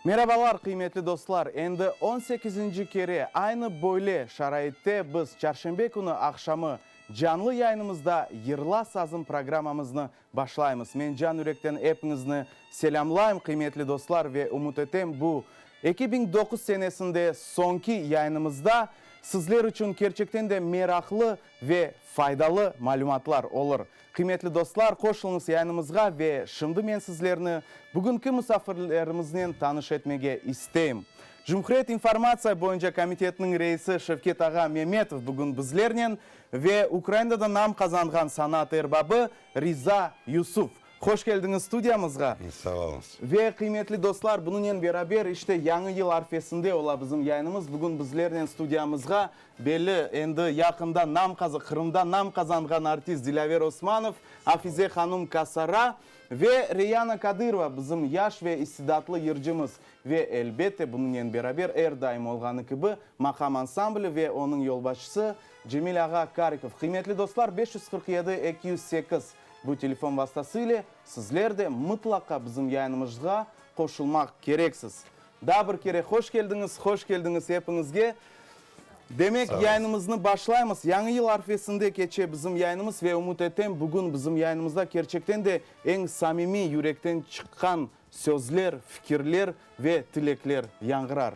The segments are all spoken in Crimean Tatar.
Merabalar, qıymetli dostlar! Endi on sekizinci kere aynı böyle şaraitte biz çarşenbe künü aqşamı canlı yayınımızda Yırla sazım programmamıznı başlaymız. Men can yürekten epiñizni selâmlayım, qıymetli dostlar, ve ümüt etem, bu 2009 senesinde soñki yayınımızda sizler içün kerçekten de meraqlı ve faydalı malümatlar olur. Qıymetli dostlar, qoşulıñız yayınımızğa ve şimdi men sizlerni bugünki musafirlerimiznen tanış etmege isteyim. Cumhuriyet informatsiya boyunca komitetiniñ reisi Şevket ağa Memetov bugün bizlernen ve Ukrainada nam qazanğan sanat erbabı Riza Yusuf. Hoş keldiñiz studiyamızğa. Sağ oluñız. Ve, qıymetli dostlar, bunıñen beraber, işte, Yañı yıl arfesinde ola bizim yayınımız. Bugün bizlernen studiyamızğa belli, endi yaqında nam Qırımda nam qazanğan artist Dilâver Osmanov, Afize hanum Kasara ve Reyana Kadırova, bizim yaş ve istidatlı yırcımız. Ve, elbette, bunıñen beraber, er daim olğanı kibi, Maqam ansambli ve onıñ yolbaşçısı Cemil ağa Karikov. Qıymetli dostlar, 547 208 bu telefon vastası ile sizler de mıtlaqa bizim yayınımızğa qoşulmaq kereksiz. Daa bir kere hoş keldiñiz, hoş keldiñiz epiñizge. Demek, yayınımıznı başlaymız. Yañı yıl arfesinde keçe bizim yayınımız ve ümüt etem, bugün bizim yayınımızda kerçekten de eñ samimiy, yürekten çıqqan sözler, fikirler ve tilekler yañğırar.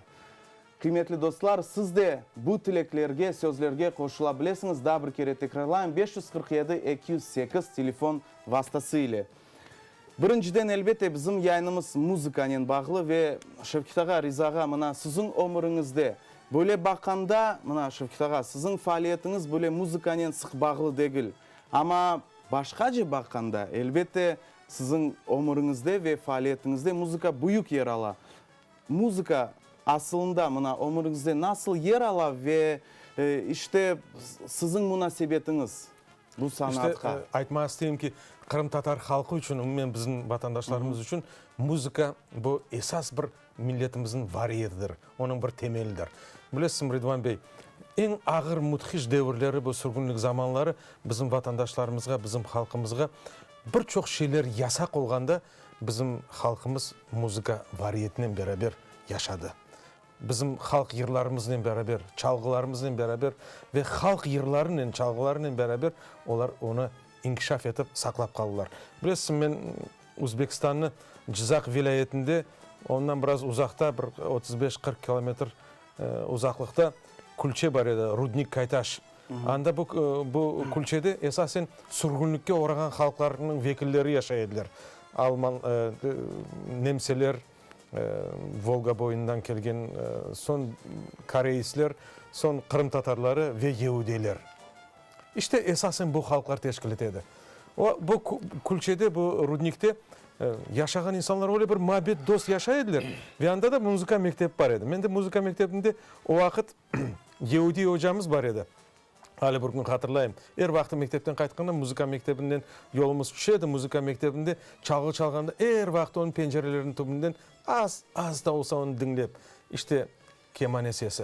Qıymetli dostlar, siz de bu tileklerge, sözlerge qoşula bilesiñiz, daa bir kere tekrarlayım, 547 208 telefon vastası ile. Birinciden, elbette, bizim yayınımız muzıkanen bağlı ve Şevket ağa, Riza ağa, mına siziñ ömüriñizde, böyle baqqanda, mına, Şevket ağa, siziñ faaliyetiñiz böyle muzıkanen sıq bağlı degil, amma başqace baqqanda, elbette, siziñ ömüriñizde ve faaliyetiñizde muzıka büyük yer ala. Muzıka asılında mına ömüriñizde nasıl yer ala ve, işte, siziñ munasebetiñiz bu sanatqa? İşte, aytmağa isteyim ki, qırımtatar halqı içün, umumen bizim vatandaşlarımız içün muzıka bu esas bir milletimizniñ variyetidir, onıñ bir temelidir. Bilesizmi, Ridvan bey, eñ ağır, müthiş devirleri, bu sürgünlik zamanları bizim vatandaşlarımızğa, bizim halqımızğa bir çoq şeyler yasaq olğanda, Bizim halqımız muzıka variyetinen beraber yaşadı. Bizim halq yırlarımıznen beraber, çalğılarımıznen beraber ve halq yırlarınen, çalğılarınen beraber olar onı inkişaf etip saqlap qaldılar. Bilesiz, men Özbekistannı Cızaq vilâyetinde, ondan biraz uzaqta, bir 35-40 kilometr uzaqlıqta külçe bar edi, Rudnik Kaytaş. Anda bu, bu külçede esasen sürgünlikke oğrağan halqlarnıñ vekilleri yaşay ediler. Alman, nemseler, Volga boyundan kelgen, soñ koreysler, soñ qırımtatarları ve yeudiyler. İşte, esasen bu halqlar teşkil ete edi. O, bu külçede, bu rudnikte yaşağan insanlar öyle bir muabbet, dost yaşay ediler. Ve anda da muzıka mektebi bar edi. Men de muzıka mektebinde o vaqıt Yeudiy ocamız bar edi. Ale bir kün hatırlayım. Er vaqtı mektepten qaytqanda muzıka mektebinden yolumız tüşe edi. Muzıka mektebinde çalğı çalğanda er vaqtı onıñ pencereleriniñ tübünden az, az da olsa onı diñlep, işte, kemane sesi,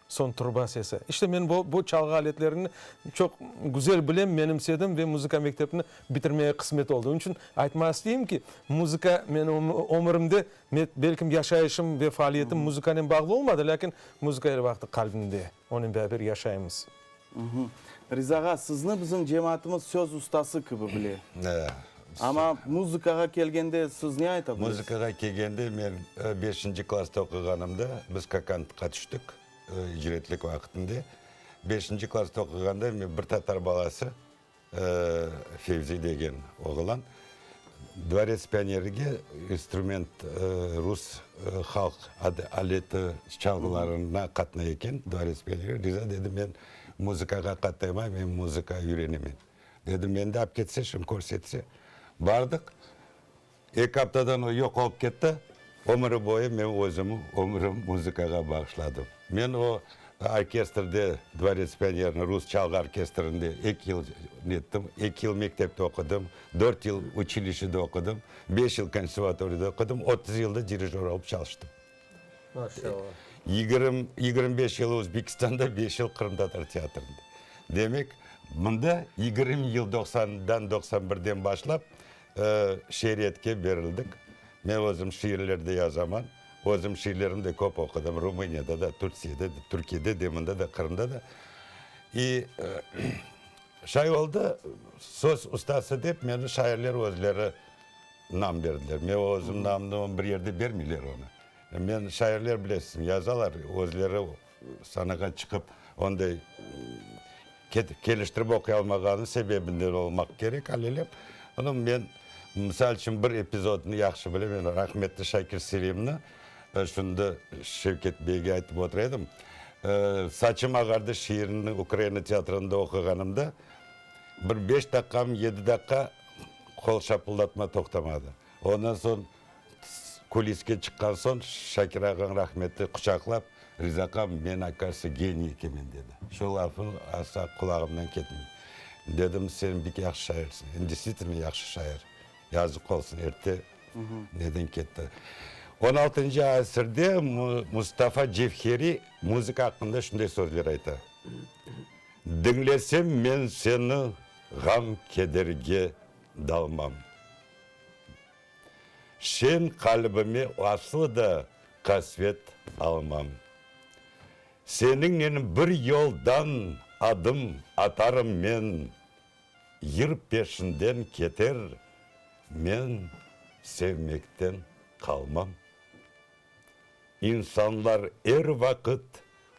soñ truba sesi. İşte, men bu, bu çalğı aletlerini çoq güzel bilem, menimsedim ve muzıka mektebini bitirmege qısmet oldı. Onıñ içün aytmağa isteyim ki, muzıka menim ömürimde Belkim yaşayışım ve faaliyetim muzıkanen bağlı olmadı, lâkin muzıka er vaqıt qalbimde, onen beraber yaşaymız. Riza ağa, sizni bizim cemaatımız söz ustası kibi bile. Amma muzıkağa kelgende siz ne ayta bilesiz? Muzıkağa kelgende men beşinci klassta oquğanımda biz Kokandqa tüştik, icretlik vaqtında. Beşinci klassta oquğanda men bir tatar balası Fevzi degen oğlan Dvorets pionerige instrument rus halq aleti çalğılarına qatnay eken, Dvorets pionerge. Riza dedi, men muzıkağa qatnaymay, men muzıka üyrenemen. Dedim, meni de alıp ketse, şimdi körsetse. Bardıq. Eki aftadan o yoq olıp ketti. Ömüri boyu men özüm ömürim muzıkağa bağışladım. Men o orkestrde, Dvorets pionerniñ rus çalğı orkestrinde eki yıl nettim, eki yıl mektepte oqudım, dört yıl uçilişede oqudım, beş yıl konservatoriyada oqudım, 30 yıl da dirijör olıp çalıştım. Maşallah. 25 yıl Özbekistanda, beş yıl Qırımtatar teatrında. Demek, mında 20 yıl doqsandan, 91-den başlap, Şiiriyetke berildik. Men özüm şiirler de yazaman. Özüm şiirlerimni de köp oqudım, Rumıniyada da, Türsiyede de, Türkiyede de, mında da, Qırımda da. İ şay oldı, söz ustası dep meni şairler özleri nam berdiler. Men özüm namnı bir yerde bermeyler onı. Men şairler bilesiñ, yazalar, özleri sanağa çıqıp onday keliştirip oquy almağanı sebebinden olmaq kerek, alelep. Onı men, misal içün, bir epizodnı yahşı bilem, men rahmetli Şakir Selimni, şunda Şevket beyge aytıp otura edim, Saçım ağardı şiirini Ukraina teatrında oquğanımda, bir beş daqqam, yedi daqqa qol şapıldatma toqtamadı. Ondan soñ kuliske çıqqan soñ Şakir ağañ rahmetli quçaqlap, Riza aqam, men, okazıvıtsâ, geniy ekenmen, dedi. Şu lafı asla qulağımdan ketmey. Dedim, sen bik yahşı şairsiñ. Endi destvitelno yahşı şair. Yazıq olsun, erte neden ketti. On altıncı asırde Mustafa Cevheriy muzıka aqqında şunday sözler ayta, Diñlesem men seni, ğam-kederge dalmam. Şen qalbime aslı da qasvet almam. Seniñnen bir yoldan adım atarım men, Yır peşinden keter, men sevmekten qalmam. İnsanlar er vaqıt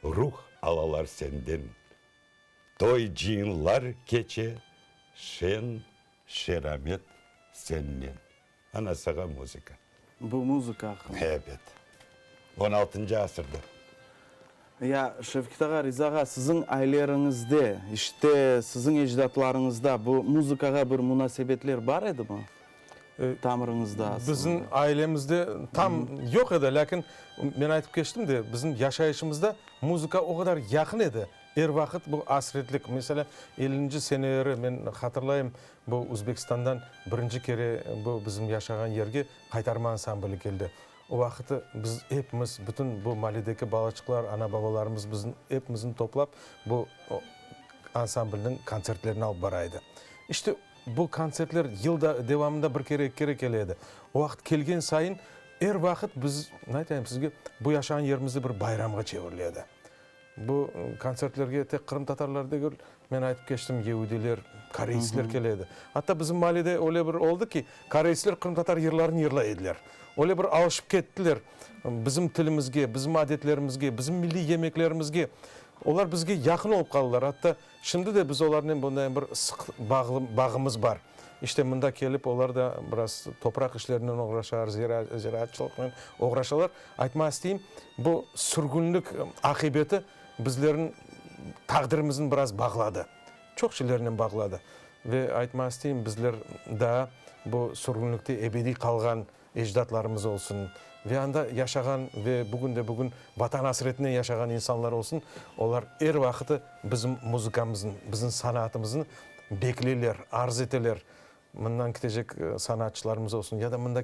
ruh alalar senden, Toy-cıyınlar keçe şen Şeramet sennen. Ana sağa muzıka. Bu muzıka aqqında. Ebet. On altıncı asırda. Ya, Şevket ağa, Riza ağa, siziñ aileriñizde, işte, siziñ ecdatlarıñızda bu muzıkağa bir munasebetler bar edimi? Tamırıñızda aslında. Bizim ailemizde tam yoq edi, lâkin men aytıp keçtim de, bizim yaşayışımızda muzıka o qadar yaqın edi. Er vaqıt bu asretlik, meselâ, ellinci seneleri men hatırlayım, bu Özbekistandan birinci kere bu bizim yaşağan yerge Qaytarma ansambli keldi. O vaqıtı biz epimiz, bütün bu maledeki balaçıqlar, ana-babalarımız bizni epimizni toplap, bu ansamblniñ kontsertlerini alıp bara edi. İşte, bu kontsertler yıl devamında bir kere, eki kere kele edi. O vaqıt kelgen sayın er vaqıt biz, ne aytayım sizge, bu yaşağan yerimizde bir bayramğa çevirile edi. Bu kontsertlerge tek qırımtatarlar degil, men aytıp keçtim, yeudiyler, koreysler kele edi. Atta bizim maalede öyle bir oldı ki, koreysler qırımtatar yırlarını yırlay ediler. Öyle bir alışıp kettiler bizim tilimizge, bizim adetlerimizge, bizim milliy yemeklerimizge. Olar bizge yaqın olıp qaldılar. Atta şimdi de biz olarnen bunday bir sıq bağlı bağımız bar. İşte mında kelip olar da biraz topraq işlerinen oğraşar, ziraatçılıqnen oğraşalar. Aytmağa isteyim, bu sürgünlik aqibeti bizlerniñ taqdirimizni biraz bağladı. Çoq şeylernen bağladı. Ve aytmağa isteyim, bizler daa bu sürgünlikte ebediy qalğan ecdatlarımız olsun ve anda yaşağan ve bugün de bugün Vatan asretinen yaşağan insanlar olsun, olar er vaqıtı bizim muzıkamıznı, bizim sanatımıznı bekleyler, arz eteler. Mından ketecek sanatçılarımız olsun ya da mında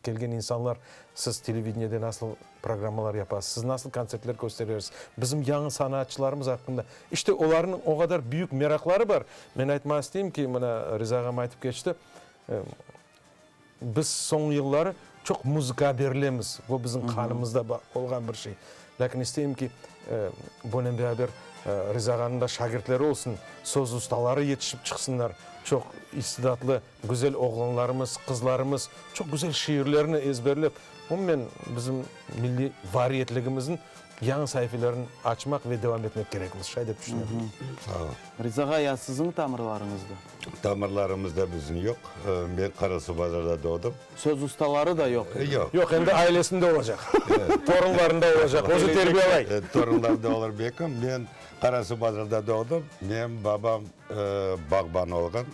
kelgen insanlar, siz televideniyede nasıl programmalar yapasız, siz nasıl kontsertler kösterersiz, bizim yañı sanatçılarımız aqqında. İşte, olarnıñ o qadar büyük meraqları bar. Men aytmağa isteyim ki, mına Riza ağam aytıp keçti, Biz soñ yılları çoq muzıkağa berilemiz, bu bizim qanımızda olğan bir şey. Lâkin isteyim ki, bunen beraber Riza ağanıñ da şagirtleri olsun, söz ustaları yetişip çıqsınlar. Çoq istidatlı, güzel oğlanlarımız, qızlarımız çoq güzel şiirlerni ezberlep, umumen bizim milliy variyetligimizniñ yañı saifelerini açmaq ve devam etmek kerekmiz. Şay dep tüşünem. Sağ ol. Riza ağa, ya siziñ tamırlarıñızda? Tamırlarımızda bizim yoq. Men Qarasuvbazarda doğdım. Söz ustaları da yoq. Yoq. Yoq, endi ailesinde olacaq. Torunlarında olacaq. Özü terbiyelay. Torunlarda olur belkim. Men Qarasuvbazarda doğdım. Menim babam bağban olğan.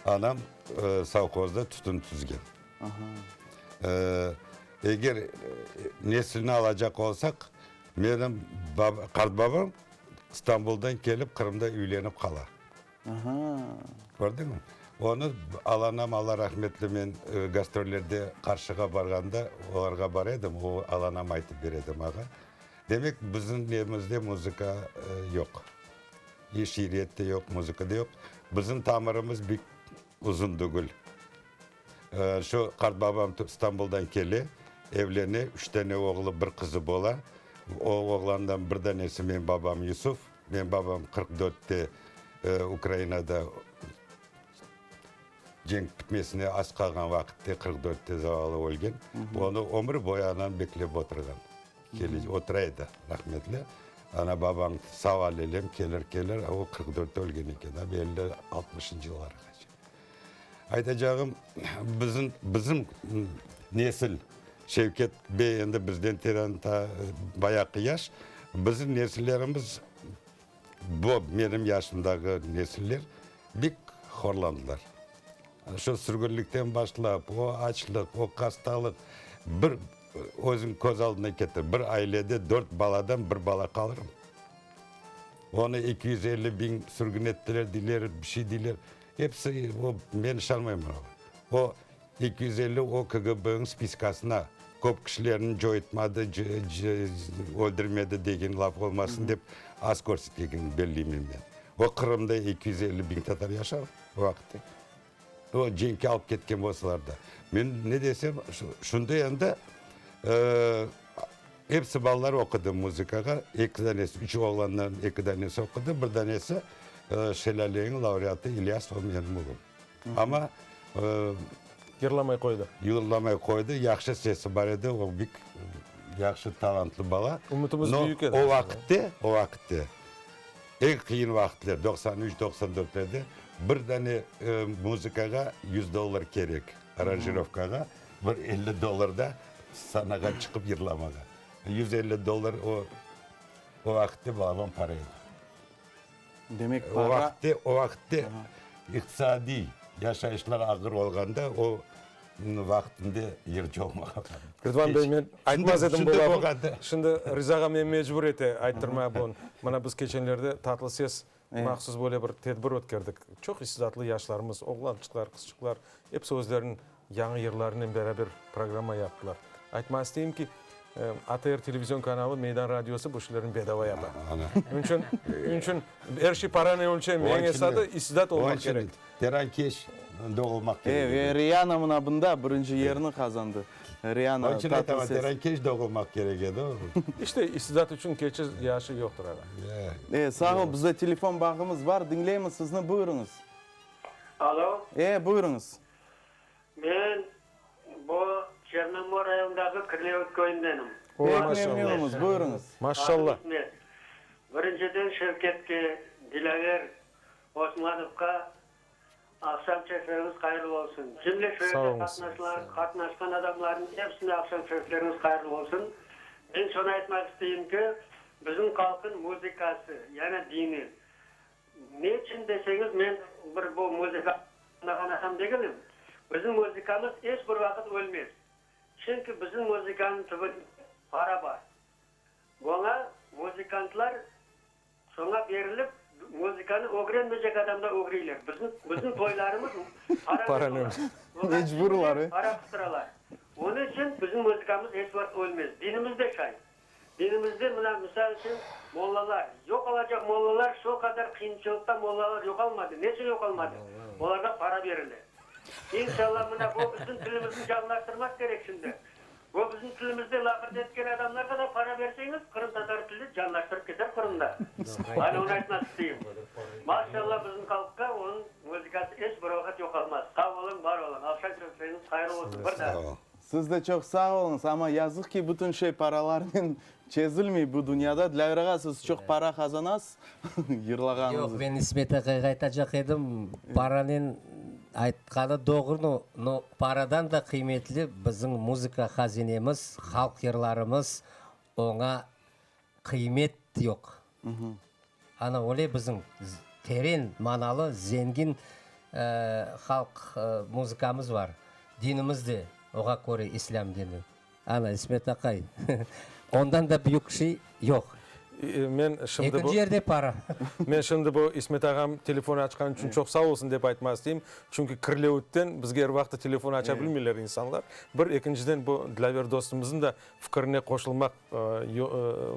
Anam sovhozda tütün tüzgen. Eger nesilni alacaq olsaq, menim qartbabam İstanbuldan kelip Qırımda üylenip qala. Kördiñmi? Onı alanam, Alla rahmetli, men gastrollerde Qarşığa barğanda olarğa bara edim, o alanam aytıp bere edi maña. Demek, bizim nemizde muzıka yoq. İ şiiriyet de yoq, muzıka da yoq. Bizim tamırımız bek uzun degil. Şu qartbabam İstanbuldan kele. Evlene, üç tane oğlu, bir qızı bola. O oğlandan bir danesi menim babam Yusuf. Menim babam 44-te Ukrainada cenk bitmesine az qalğan vaqıtte, 44-te zavallı ölgen. Onı ömür boyu anam beklep oturğan. Kele, otura edi rahmetli. Ana, babañ sağ alelem, kelir, kelir. O 44-te ölgen eken, a belli altmışıncı yıllarğace. Aytacağım, bizim, bizim nesil, Şevket bey endi bizden teren ta bayaqı yaş, bizim nesillerimiz, bu menim yaşımdaki nesiller bek horlandılar. Şu sürgünlikten başlap, o açlıq, o hastalıq, bir özüñ köz aldına ketir, bir ailede dört baladan bir bala qalırmı? Onı 250 biñ sürgün ettiler deyler, bir şey deyler. Episi o, men işanmayım oña. O 250 o KGB-niñ spiskasına köp kişilerni coytmadı, öldürmedi degen laf olmasın dep az körsetkenini belleymen men. O Qırımda 250 biñ tatar yaşar o vaqıtta. O cenkke alıp ketken bolsalar da. Men ne desem, şunda endi episi balalar oqudı muzıkağa. Eki danesi, üç oğlandan eki danesi oqudı. Bir danesi Şelaleniñ laureatı İlyas, o menim oğlum. Amma Yırlamay qoydı. Yırlamay qoydı. Yahşı sesi bar edi. O bik yahşı talantlı bala. Ümütimiz büyük edi. O vaqıtte, o vaqıtte Eñ qıyın vaqıtler, 93, 94-lerde bir dane muzıkağa yüz dollar kerek, aranjirovkağa bir 50 dollar da sanağa çıqıp yırlamağa. 150 dollar o, o vaqıtte balaban para edi. Demek para... O vaqıtte, o vaqıtte iqtisadiy yaşayışlar ağır olğanda o vaqtında yırcı olmağa. Rıdvan bey, men aytmaz edim bu lafı. Şimdi Riza ağa meni mecbur ete ayttırmağa bunı. Mına biz keçenlerde Tatlı ses mahsus böyle bir tedbir ötkerdik. Çoq istidatlı yaşlarımız, oğlançıqlar, qızçıqlar, episi özleriniñ yañı yırlarınen beraber programma yaptılar. Aytmağa isteyim ki, ATR televizion kanalı, Meydan radiosı bu işlerni bedava yapa. Onıñ içün, onıñ içün er şey paranen ölçenmey, eñ esası istidat olmaq kerek. Teran keç doğulmaq kerek edi. Ve Riana mına bunda birinci yerni qazandı. Riana Onıñ içün aytaman, teran keç doğulmaq kerek edi. İşte, istidat içün keçi yaşı yoqtır, ağa. E, sağ ol, bizde telefon bağımız bar, diñleymiz sizni, buyurıñız. Alo. E, buyurıñız. Men bu Çernomor rayonındaki Kirlevit köyündenim. Pek memnünmiz, buyurıñız. Maşallah. Adım İsmet. Birinciden Şevketke, Dilâver Osmanovqa aqşam şerifleriñiz hayırlı olsun. Cümle şu yerde qatnaşqan adamlarnıñ episine aqşam şerifleriñiz hayırlı olsun. Men şunı aytmaq isteyim ki, bizim halqın muzıkası, yani dini, ne içün deseñiz, men bir bu muzıka añlağan adam degilim. Bizim muzıkamız eç bir vaqıt ölmez. Çünki bizim muzıkanıñ tübünde para bar. Buña muzıkantlar Soña berilip, muzıkanı ögrenmeycek adam da ögreyler. Bizim, bizim toylarımız paranen ola. Mecburlar, Para qıstıralar. Onıñ içün bizim muzıkamız eç vaqıt ölmez. Dinimiz de şay. Dinimizde, mına, misal içün, mollalar. Yoq olacaq mollalar, şo qadar qıyınçılıqta mollalar yoqalmadı. Neçün yoqalmadı? Olarğa para berile. İnşallah, mına, bu bizim tilimizni canlaştırmaq kerek şimdi. Bu bizim tilimizde laqırdı etken adamlarğa da para berseñiz, qırımtatar tili canlaştırıp keter Qırımda. Ana onı aytmaq isteyim. Maşallah bizim halqqa onıñ muzıkası eç bir vaqıt yoqalmaz. Sağ oluñ, bar oluñ. Aqşam şerifleriñiz hayırlı olsun. Bir daa. Siz de çoq sağ oluñız, amma yazıq ki, bütün şey paralarnen çezilmey bu dünyada. Dilâver ağa, siz çoq para qazanasız yırlağanıñız. Yoq, men İsmet ağayğa aytacaq edim, paranen aytqanı doğru, no paradan da qıymetli bizim muzıka hazinemiz, halq yırlarımız, oña qıymet yoq. Ana öyle bizim teren manalı, zengin halq muzıkamız bar. Dinimiz de oğa köre, İslâm dini. Ana, İsmet aqay, ondan da büyük şey yoq. Men şimdi bu. Ekinci yerde para. Men şimdi bu İsmet ağam telefon açqanı içün çoq sağ olsun dep aytmaq isteyim. Çünki Kirlevütten bizge er vaqıt telefon aça bilmeyler insanlar. Bir, ekinciden bu Dilâver dostumıznıñ da fikirine qoşulmaq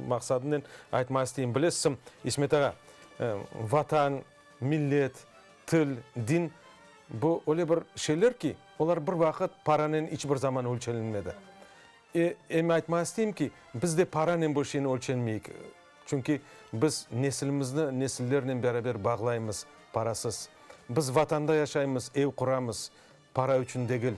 maqsadınen aytmaq isteyim. Bilesiz, İsmet ağa, Vatan, millet, til, din bu öyle bir şeyler ki, olar bir vaqıt paranen iç bir zaman ölçelenmedi. E, em aytmağa isteyim ki, biz de paranen bu şeyni ölçenmeyik. Çünki biz nesilimizni nesillernen beraber bağlaymız, parasız. Biz Vatanda yaşaymız, ev quramız, para içün degil.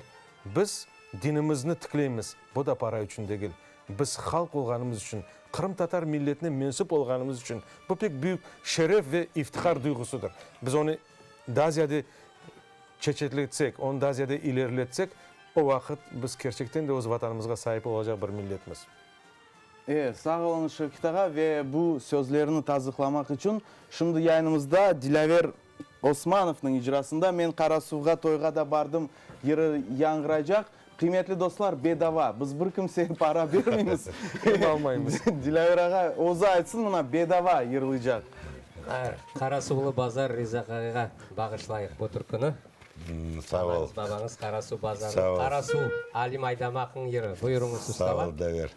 Biz dinimizni tikleymiz, bu da para içün degil. Biz halq olğanımız içün, qırımtatar milletine mensüp olğanımız içün, bu pek büyük şeref ve iftihar duyğusıdır. Biz onı daa ziyade çeçetletsek, onı daa ziyade ileriletsek, o vaqıt biz kerçekten de öz Vatanımızğa saip olacaq bir milletmiz. E, sağ oluñız, Şevket ağa, ve bu sözlerni tasdıqlamaq içün şimdi yayınımızda Dilâver Osmanovnıñ icrasında Men Qarasuvğa toyğa da bardım yırı yañğıraycaq. Qıymetli dostlar, bedava, biz bir kimseye para bermeymiz. Em almaymız. Dilâver ağa özü aytsın, mına, bedava yırlaycaq. Qarasuvlı bazar Riza ağayğa bağışlayıq bu türküni. Sağ ol. Babañız Qarasuv bazarı. Sağ ol. Qarasuv, Alim Aydamaqnıñ yırı. Buyurıñız, ustalar. Sağ ol, Daver.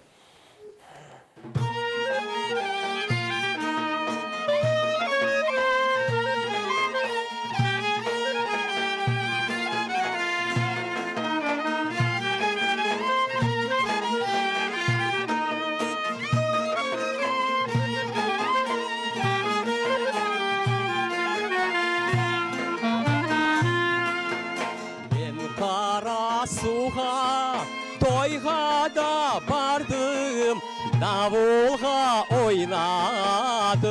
Men Qarasuğa toyğa da bardım, davulğa oynadım.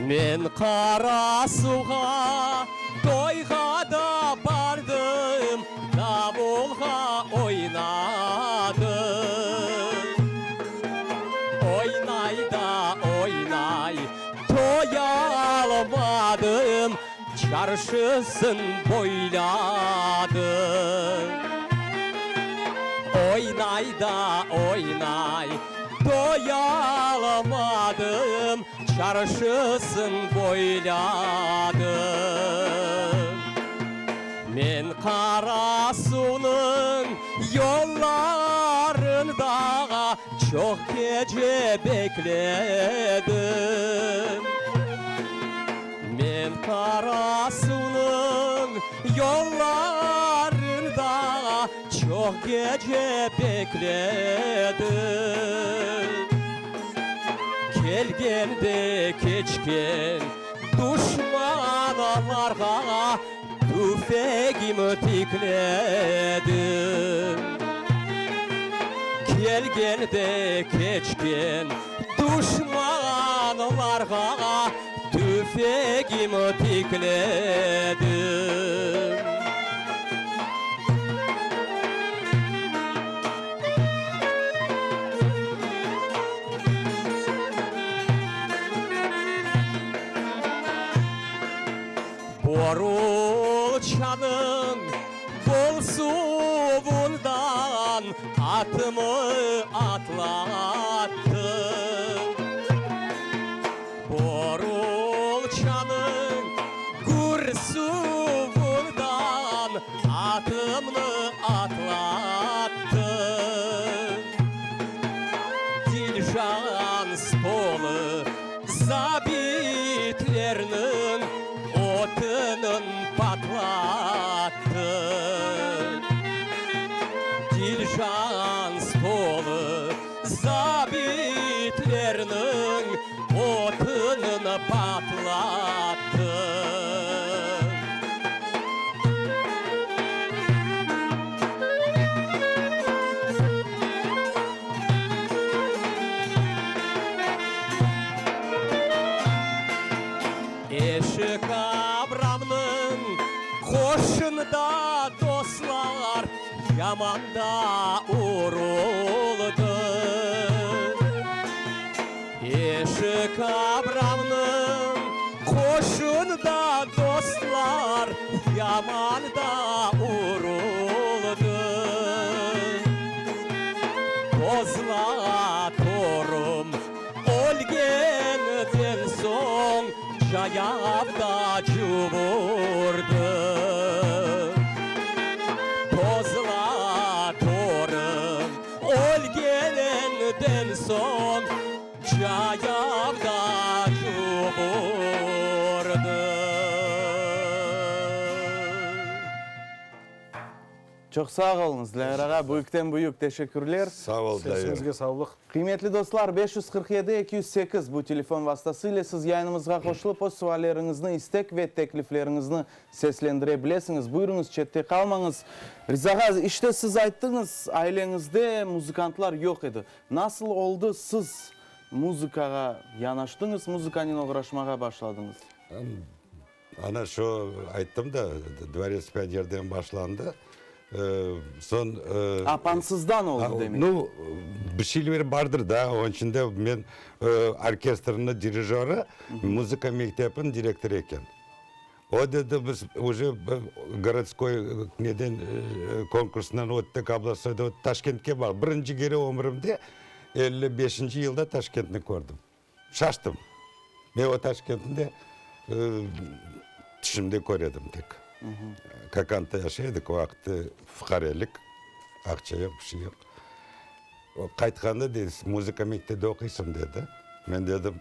Men Qarasuğa toyğa da bardım, davulğa oynadım. Oynay da oynay, toyalmadım, Çarşısın boyladım. Oynay da oynay, toyalmadım, Çarşısın boyladım. Men Qarasuvnıñ yollarında çoq gece bekledim. Men Qarasuvnıñ yollarında çoq gece bekledim. Kelgen de keçken duşmanlarğa tüfegim tikledim. Kelgen de keçken duşmanlarğa tüfegim tikledim. Borulçanıñ bol suvundan atımı atlattım. Borulçanıñ gür suvundan atımnı atlattım. Diljan stolı zabitlerniñ otının patlattı. Diljan stolı zabitlerniñ otının patlattı. Eşik Abramnıñ qoşunda dostlar yaman da uruldı. Eşik Abramnıñ qoşunda dostlar yaman da uruldı. Tozla torum ölgenden soñ cayav da cuvurdı. Tozla torum ölgenden soñ cayav da cuvurdı. Çoq sağ oluñız, Dilâver ağa, büyükten-büyük teşekkürler. Sağ ol, Dilâver. Sesiñizge sağlıq. Qıymetli dostlar, 547 208 bu telefon vastası ile siz yayınımızğa qoşulıp, öz sualleriñizni, istek ve teklifleriñizni seslendire bilesiñiz. Buyurıñız, çette qalmañız. Riza ağa, işte siz ayttıñız, aileñizde muzıkantlar yoq edi. Nasıl oldı, siz muzıkağa yanaştıñız, muzıkanen oğraşmağa başladıñız? Ana şu ayttım da, Dvorets pionerden başlandı. Soñ. Apansızdan oldı demek. Nu, bir şeyler bardır da, onıñ içün de men orkestrniñ dirijörı, muzıka mektepiniñ direktorı eken. O dedi, biz uje gorodskoy neden konkursından öttik, oblastnoydan öttik, Taşkentke bardıq. Birinci kere ömrümde 55-nci yılda Taşkentni kördim. Şaştım. Men o Taşkentni de tüşümde kör edim tek. Kakanta yaşay edik, o vaqıtte fuqarelik, aqça yoq, bir şey yoq. O qaytqanda dedi, muzıka mektebinde oquysıñ dedi. Men dedim,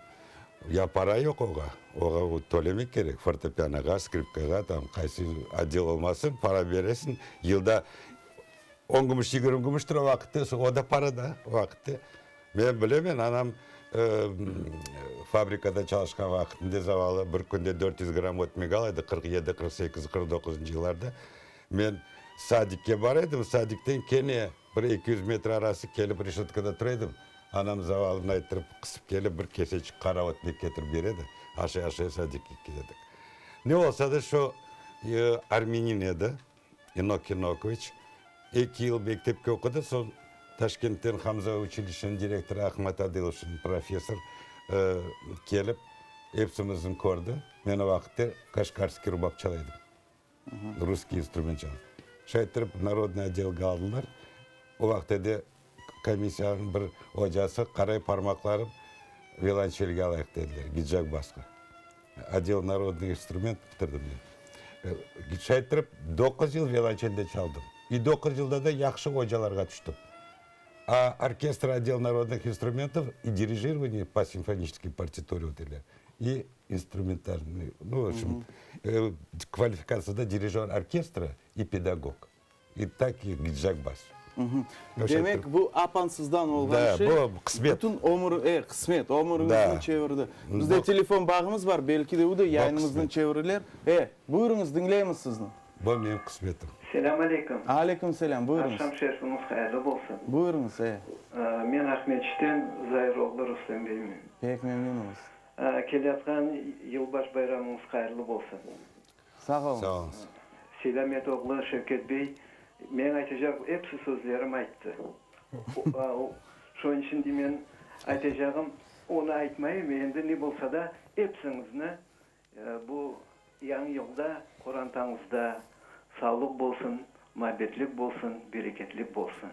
ya para yoq oğa, oğa tölemek kerek, fortepianoğa, skripkağa, tam qaysı otdel olmasın, para beresiñ, yılda on gümüş, 20 gümüştir o vaqıtte, o da para da o vaqıtte. Men bilemen, anam fabrikada çalışqan vaqıtında zavallı bir künde 400 gramm ötmek ala edi, 47, 48, 49-ncı yıllarda. Men sadikke bara edim, sadikten kene bir 200 metr arası kelip reşetkada tura edim. Anam zavallını ayttırıp, qısıp kelip bir keseçik qara ötmek ketirip bere edi, aşay-aşay sadikke kete edik. Ne olsa da şu armenin edi. İnok İnokoviç eki yıl mektepke oqudı, soñ Taşkentten Hamza uçilişeniñ direktorı Ahmat Adilov, şimdi professor, kelip epsimizni kördi. Men o vaqıtte kaşgarskiy rubab çala edim, russkiy instrument çalam. Şay ettirip narodnıy otdelge aldılar. O vaqıtte de komissiyanıñ bir ocası qaray parmaqlarım violonçelge alayıq dediler, gidjak basqa. Otdel narodnıy instrument bitirdim men. Şay ettirip doquz yıl violonçelde çaldım. İ doquz yılda da yahşı ocalarğa tüştim. A orkestr otdel narodnıh instrumentov i dirijирование po simfoniçeskiy partiture öteler, i instrumentalnıy, nu, v obşem, kvalifikatsiyada dirijör orkestra i pedagog. İ tak ki gıcak bas. Demek, bu apansızdan olğan şey. Da, bu qısmet. Bütün ömür, e, qısmet, ömüriñizni çevirdi. Bizde telefon bağımız bar, belki de u da yayınımıznı çevirirler. E, buyurıñız, diñleymiz sizni. Bu menim qısmetim. Selâm aleyküm. Aleyküm selâm, buyurıñız. Aqşam şerfiñiz hayırlı bolsun. Buyurıñız, e. Men Aqmeçitten Zair oğlu Rustem beymen. Pek memnünimiz. Keleyatqan yılbaş bayramıñız hayırlı bolsun. Sağ oluñız. Sağ oluñız. Seydamet oğlu Şevket bey, meñ aytacaq episi sözlerim ayttı. Şonıñ içün de men aytacağım, onı aytmayım, endi ne bolsa da, episiñizni bu yañı yılda qorantañızda sağlıq bolsun, muabbetlik bolsun, bereketlik bolsun.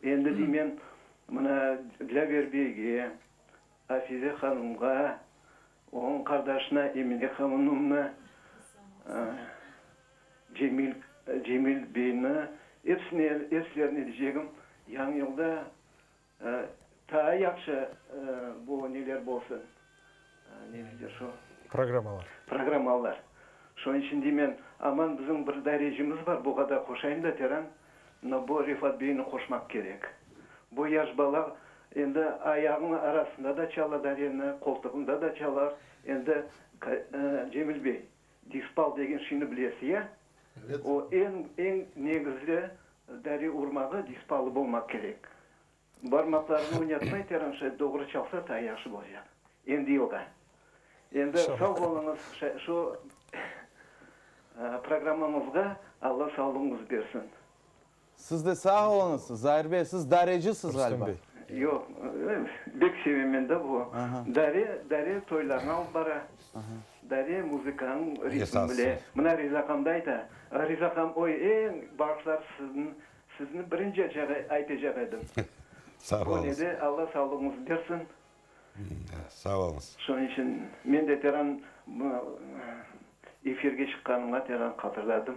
Endi de men mına Dilâver beyge, Afize hanımğa, Onıñ qardaşına Emine hanımnı, Cemil, Cemil beyni, epsine, epsilerine diycegim, yañı yılda taa yahşı bu neler bolsun, ne deyler şu? Programmalar. Programmalar. Şonıñ içün deymen, aman bizim bir dairecimiz bar, buğa da qoşayım da teran, mına bu Refat beyni qoşmaq kerek. Bu yaş bala endi ayağınıñ arasında da çala dareni, qoltuğında da çalar. Endi, Cemil bey, dispal degen şeyni bilesiz, ya? O eñ, eñ negizli dare urmağı dispalı bolmaq kerek. Barmaqlarını oynatmay teran şay doğru çalsa taa yahşı bolacaq. Endi yılğa. Endi sağ oluñız, şu programmamızğa Alla sağlığıñız bersin. Siz de sağ oluñız, Zair bey, siz darecisiz ğaliba. Yoq, bek sevem men de bu. Dare, dare toylarnı alıp bara. Dare muzıkanıñ ritmini bile. Mına Riza aqam da ayta. Riza aqam, oy, eñ bağışlar sizni, sizni birinci aytacaq edim. Sağ oluñız. Bu nede Alla sağlığıñız bersin. Sağ oluñız. Şunıñ içün men de teran efirge çıqqanımğa teran qatırladım.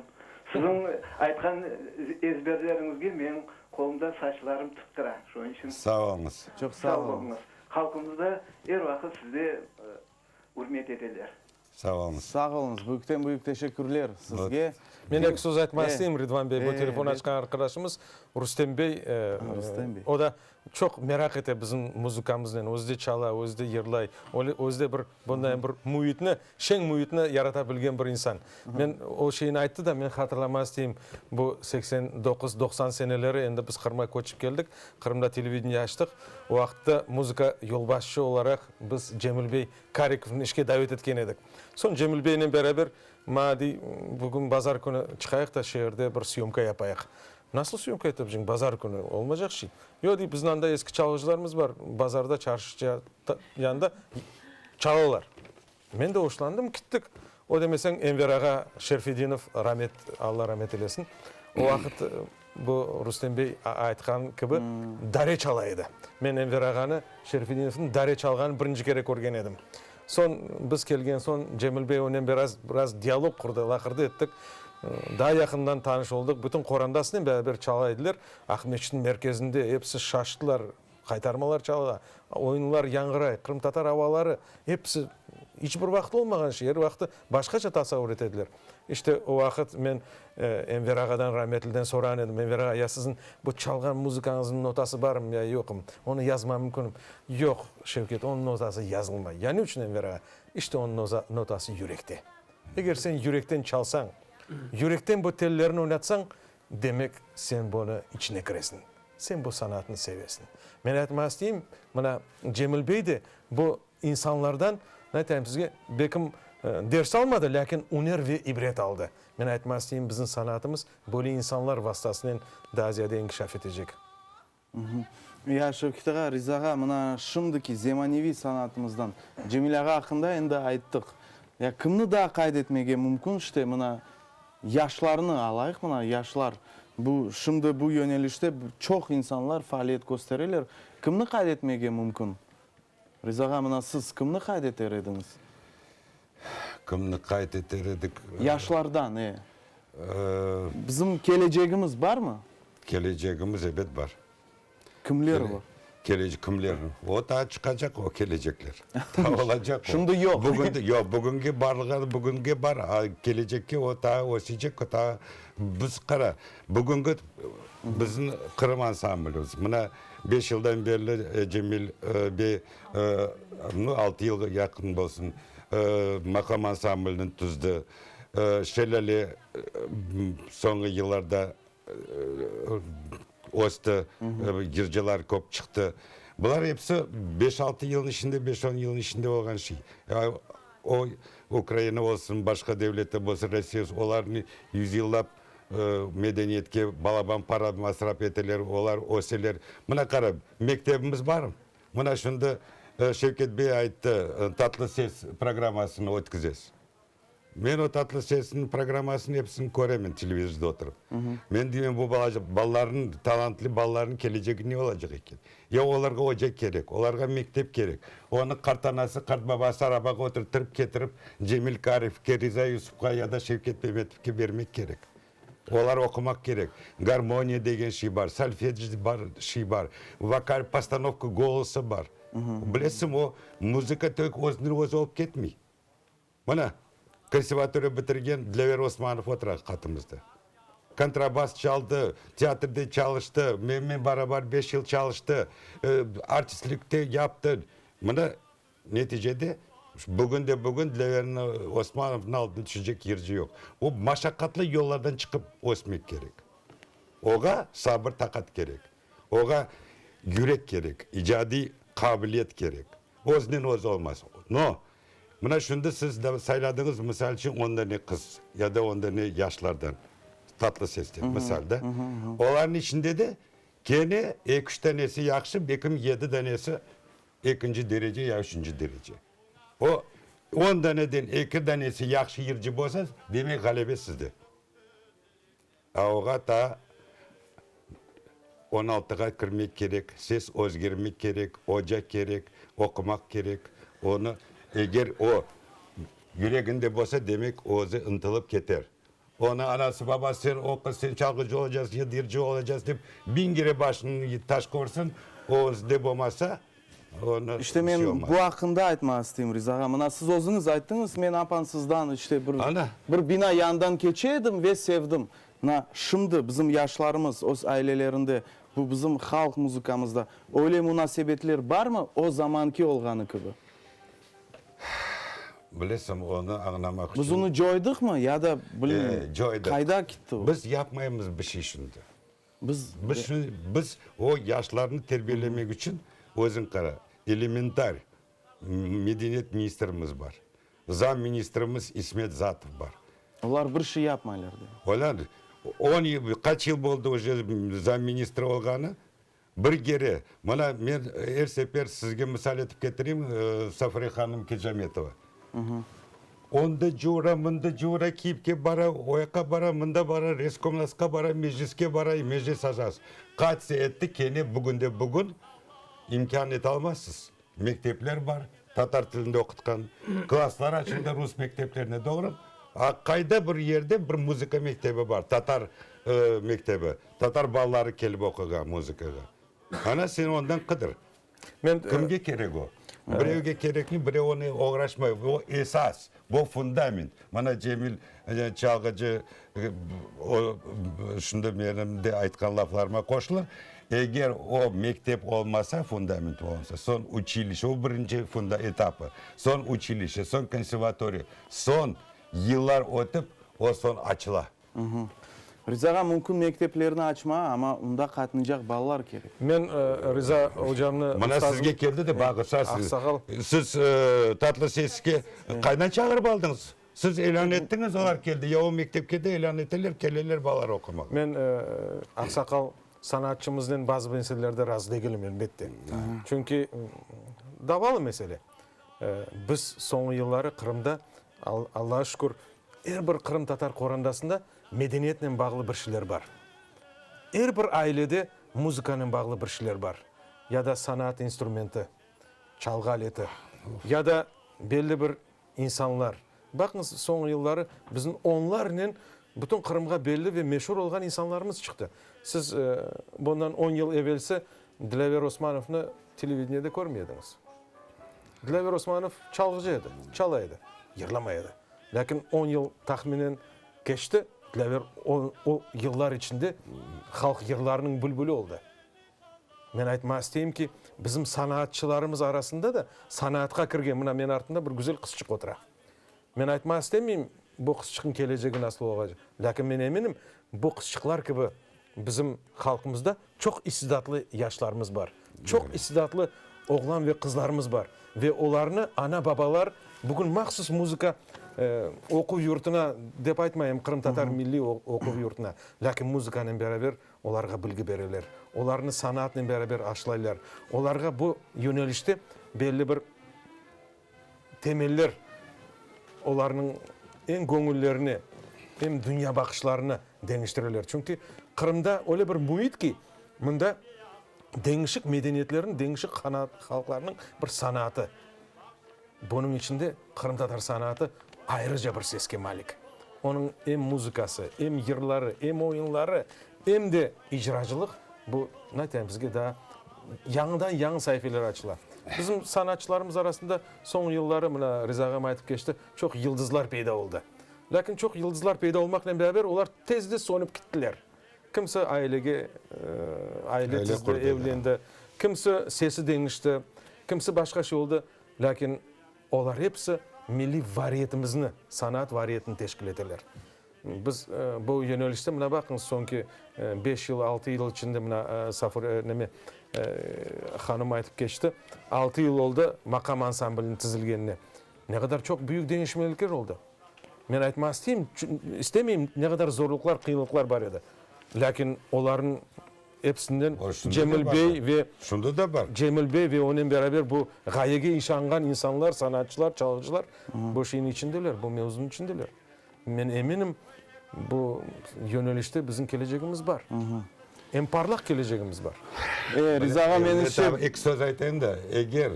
Siziñ aytqan ezberleriñizge menim qolumda saçlarım tik tura. Şunıñ içün. Sağ oluñız. Çoq sağ oluñız. Halqımız da er vaqıt sizde ürmet eteler. Sağ oluñız. Sağ oluñız. Büyükten büyük teşekkürler sizge. Men eki söz aytmaq isteyim, Ridvan bey. Bu telefon açqan arqadaşımız Rustem bey. Rustem bey. O da çoq meraq ete bizim muzıkamıznen. Özü de çala, özü de yırlay. Özü de bir bunday bir müitni, şeñ müitni yarata bilgen bir insan. Men o şeyni ayttı da, men hatırlamaq isteyim, bu 89, 90 seneleri endi biz Qırımğa köçip keldik, Qırımda televideniye açtıq. O vaqıtta muzıka yolbaşçı olaraq biz Cemil bey Karikovnı işke davet etken edik. Soñ Cemil beynen beraber, maña dey, bugün bazar künü çıqayıq da şeerde bir syomka yapayıq. Nasıl syomka etebiciñ bazar künü, olmaycaq şey. Yoq, dey, bizim anda eski çalğıcılarımız bar, bazarda, çarşı yanında çalalar. Men de oşlandım, kittik. O demeseñ, Enver ağa Şerfedinov, ramet, Alla ramet eylesin, o vaqıt bu Rustem bey aytqan kibi, dare çala edi. Men Enver ağanı, Şerfedinovnı dare çalğanın birinci kere körgen edim. Soñ, biz kelgen soñ, Cemil bey onen biraz, biraz dialog qurdı, laqırdı ettik. Daa yaqından tanış oldıq. Bütün qorandasınen beraber çala ediler. Aqmescitniñ merkezinde episi şaştılar. Qaytarmalar çala, oyunlar yañğıray, qırımtatar avaları, episi iç bir vaqıt olmağan şey, er vaqıtı başqaça tasavur etediler. İşte, o vaqıt men Enver ağadan, rametliden sorağan edim, Enver ağa, ya siziñ bu çalğan muzıkañıznıñ notası barmı ya yoqmı? Onı yazma mümkünmi? Yoq, Şevket, onıñ notası yazılmay. Ya ne içün, Enver ağa? İşte, onıñ notası yürekte. Eger sen yürekten çalsañ, yürekten bu tellerni oynatsañ, demek, sen bunı içine kiresiñ. Sen bu sanatnı sevesiñ. Men aytmaq isteyim, mına, Cemil bey de bu insanlardan, ne aytayım sizge, belkim, ders almadı, lâkin üner ve ibret aldı. Men aytmaq isteyim, bizim sanatımız böyle insanlar vastasınen daa ziyade inkişaf etecek. Ya, Şevket ağa, Riza ağa, mına, şimdiki zemaneviy sanatımızdan Cemil ağa aqqında endi ayttıq. Ya, kimni daa qayd etmege mümkün, işte, mına, Yaşlarnı alayıq, mına, yaşlar, bu, şimdi bu yönelişte çoq insanlar faaliyet köstereler. Kimni qayd etmege mümkün? Riza ağa, mına, siz kimni qayd eter ediñiz? Kimni qayd eter edik? Yaşlardan, e. Bizim kelecegimiz barmı? Kelecegimiz, ebet, bar. Kimler bar? Kelecek kimler? O taa çıqacaq o kelecekler. Taa olacaq o. Şimdi yoq. Bugün de yoq. Bugünge barlığan bugünge bar. A kelecekke o taa ösecek, o taa biz qara, bugüngi bizim Qırım ansamblimiz mına beş yıldan berli Cemil bey nu altı yılğa yaqın bolsun maqam ansamblini tüzdi. Şelâle soñki yıllarda östi, yırcılar köp çıqtı. Bular episi beş-altı yılnıñ içinde, beş-on yılnıñ içinde olğan şey. O, Ukraina olsun, başqa devletler bolsun, Rossiya olsun, olarnı yüzyıllap medeniyetke balaban para masraf eteler, olar öseler. Mına qara, mektebimiz barmı? Mına şimdi Şevket bey ayttı, Tatlı ses programmasını ötküzesiz. Men o Tatlı sesniñ programmasını episini köremen televizorda oturıp. Men deymen, bu balalarnıñ, talantlı balalarnıñ kelecegi ne olacaq eken? Ya olarğa oca kerek, olarğa mektep kerek. Onı qartanası, qartbabası arabağa oturttırıp ketirip Cemil Karevke, Riza Yusufqa ya da Şevket Memetovke bermek kerek. Olar oqumaq kerek. Garmoniya degen şey bar, solfedj bar, şey bar, vokal, postanovka golosa bar. Bilesiñ, o muzıka tek özünden özü olıp ketmey. Mına, konservatoriya bitirgen Dilâver Osmanov otura qatımızda. Kontrabas çaldı, teatrde çalıştı, menmen barabar beş yıl çalıştı, artistlik te yaptı. Mına, neticede, bugün de bugün Dilâver Osmanovnıñ aldına tüşecek yırcı yoq. O maşaqqatlı yollardan çıqıp ösmek kerek. Oğa sabır-taqat kerek. Oğa yürek kerek, icadiy qabiliyet kerek. Özünen özü olmaz. No, mına şimdi siz sayladıñız, misal içün, onda ne qız ya da onda ne yaşlardan, tatlı sesten, misal da. Olarnıñ içinde de kene eki-üç tanesi yahşı, belkim yedi danesi ekinci derece ya üçünci derece. O, on daneden eki danesi yahşı yırcı bolsa, demek ğalebe sizde. A oğa taa on altığa kirmek kerek, ses özgermek kerek, oca kerek, oqumaq kerek. Onı, eger o yüreginde bolsa, demek özü ıntılıp keter. Onı anası, babası, sen oqu, sen çalğıcı olacaqsıñ ya yırcı olacaqsıñ dep biñ kere başını taş qorsın, o özünde bolmasa. Onı İşte bir şey men olmaz. bu aqqında aytmağa isteyim, Riza ağa. Mına siz özüñiz ayttıñız, men apansızdan işte bir Ana. bir bina yanından keçe edim ve sevdim. Mına şimdi bizim yaşlarımız öz ailelerinde bu bizim halq muzıkamızda öyle munasebetler barmı o zamanki olğanı kibi? Bilesiñ, onı añlamaq içün. Biz onı coydıqmı ya da bilmeyim, Coydıq. qayda kitti o? Biz yapmaymız bir şey şimdi. Biz. Biz şimdi, biz o yaşlarnı terbiyelemek içün, özüñ qara, elementar medeniyet ministrimiz bar, zam ministrimiz İsmet Zatov bar. Olar bir şey yapmaylar de. Olar on yıl, qaç yıl boldı uje zam ministri olğanı? Bir kere, mına men er sefer sizge misal etip ketireyim, Safure hanım Kecametova. Onda cura, mında cura, Kiyevge bara, o yaqqa bara, mında bara, Reskomnasqa bara, Mecliske bara, Meclis azası. Qaçsa etti, kene bugünde bugün imkân etalmazsız. Mektepler bar, tatar tilinde oqutqan, klasslar açıldı rus mekteplerine, doğru? A qayda bir yerde bir muzıka mektebi bar, tatar mektebi, tatar balaları kelip oquğan muzıkağa. Ana sen ondan qıdır. Men, Kimge kerek o? Birevge kerekmi, birev onı oğraşmay. O esas, bu fundament. Mana Cemil çalğıcı, o şimdi menim de aytqan laflarıma qoşulır. Eger o mektep olmasa, fundament olmasa, soñ uçilişe, o birinci funda etapı, soñ uçilişe, soñ konservatoriya, soñ yıllar ötip, o soñ açıla. Riza ağa, mümkün mekteplerni açma, amma unda qatnaycaq balalar kerek. Men Riza ocamnı, Mına ustazım, sizge keldi de bağırsa siz. Aqsaqal. Siz tatlı seske qaydan çağırıp aldıñız? Siz ilân ettiñiz, olar keldi. Ya o mektepke de ilân eteler, keleler balalar oqumağa. Men aqsaqal sanatçımıznen bazı meselelerde razı degilim, elbette. Çünki davalı mesele. Biz soñu yılları Qırımda, Allağa şükür, er bir qırımtatar qorandasında medeniyetnen bağlı bir şeyler bar. Er bir ailede muzıkanen bağlı bir şeyler bar. Ya da sanaat instrumenti, çalğı aleti, ya da belli bir İnsanlar. Baqıñız, soñu yılları bizim onlarnen bütün Qırımğa belli ve meşur olğan insanlarımız çıqtı. Siz bundan on yıl evelsi Dilâver Osmanovnı televideniyede körmey ediñiz. Dilâver Osmanov çalğıcı edi, çala edi, yırlamay edi. Lâkin on yıl tahminen keçti, Dilâver o, o yıllar içinde halq yırlarınıñ bülbüli oldı. Men aytmağa isteyim ki, bizim sanaatçılarımız arasında da sanaatqa kirgen, mına menim artımda bir güzel qızçıq otura. Men aytmağa istemeyim, bu qızçıqnıñ kelecegi nasıl olacaq, lâkin men eminim, bu qızçıqlar kibi bizim halqımızda çoq istidatlı yaşlarımız bar, çoq istidatlı oğlan ve qızlarımız bar ve olarnı ana-babalar bugün mahsus muzıka oquv yurtuna, dep aytmayım, qırımtatar milliy oquv yurtuna, lâkin muzıkanen beraber Olarğa bilgi bereler, olarnı sanaatnen beraber aşlaylar, olarğa bu yönelişte belli bir temeller, olarnıñ em göñüllerini, em dünyabaqışlarını deñiştireler. Çünki Qırımda öyle bir müit ki, mında deñişik medeniyetlerniñ, deñişik halqlarnıñ bir sanaatı. Bunıñ içinde qırımtatar sanatı ayrıca bir seske malik. Onıñ em muzıkası, em yırları, em oyunları, em de icracılıq, bu, ne aytayım sizge, daa yañıdan-yañı saifeler açıla. Bizim sanatçılarımız arasında soñ yılları, mına Riza ağam aytıp keçti, çoq yıldızlar peyda oldı. Lâkin çoq yıldızlar peyda olmaqnen beraber olar tez de sönip kittiler. Kimse ailege, aile tizdi, evlendi, kimse sesi deñişti, kimse başqa şey oldı. Lâkin olar episi milliy variyetimizni, sanaat variyetini teşkil eteler. Biz bu yönelişte, mına baqıñız, soñki beş yıl, altı yıl içinde mına Safure, neme, hanım aytıp keçti, altı yıl oldı maqam ansambliniñ tizilgenine. Ne qadar çoq büyük deñişmelikler oldı. Men aytmağa isteyim, istemeyim, ne qadar zorluqlar, qıyınlıqlar bar edi. Lâkin olarnıñ episinden Cemil bey ve Şunda da bar. Cemil bey ve onen beraber bu ğayege işanğan insanlar, sanatçılar, çalğıcılar bu şeyniñ içindeler, bu mevzunıñ içindeler. Men eminim, bu yönelişte bizim kelecegimiz bar. Em parlaq kelecegimiz bar. E, Riza ağa, men işe. Eki söz aytayım da, eger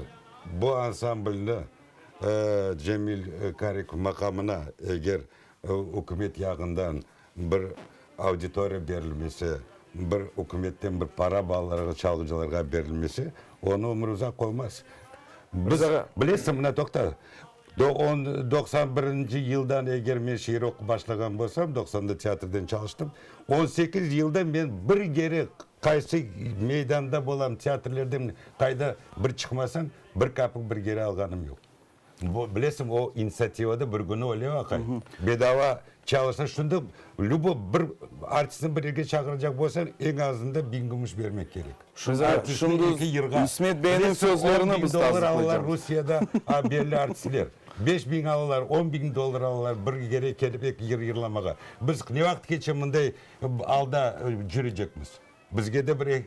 bu ansamblni Cemil Karikov maqamına eger ükümet yağından bir auditoriya berilmese, bir ükümetten bir para balalarğa, çalğıcılarğa berilmese, onıñ ömrü uzaq olmaz. Biz, bilesiñ, mına toqta, 91 yıldan eger men şiir oqup başlağan bolsam, doqsanda teatrden çalıştım, 18 yılda men bir kere qaysı meydanda bolam, teatrlerde, qayda bir çıqmasam, bir kapik bir kere alğanım yoq. Bu, bilesiñ, o initsiativada bir künü öyle aqay. Bedava çalışsa, şunda lüboy bir artistni bir yerge çağıracaq bolsañ, eñ azında biñ gümüş bermek kerek. Artistni eki yırğa. İsmet beyniñ sözlerini biz 10 biñ dollar alalar Rusiyada belli artistler. 5000 alalar, 10 biñ dollar alalar bir kere kelip eki yır yırlamağa. Biz ne vaqıtkeçe mınday alda cürecekmiz? Bizge de bir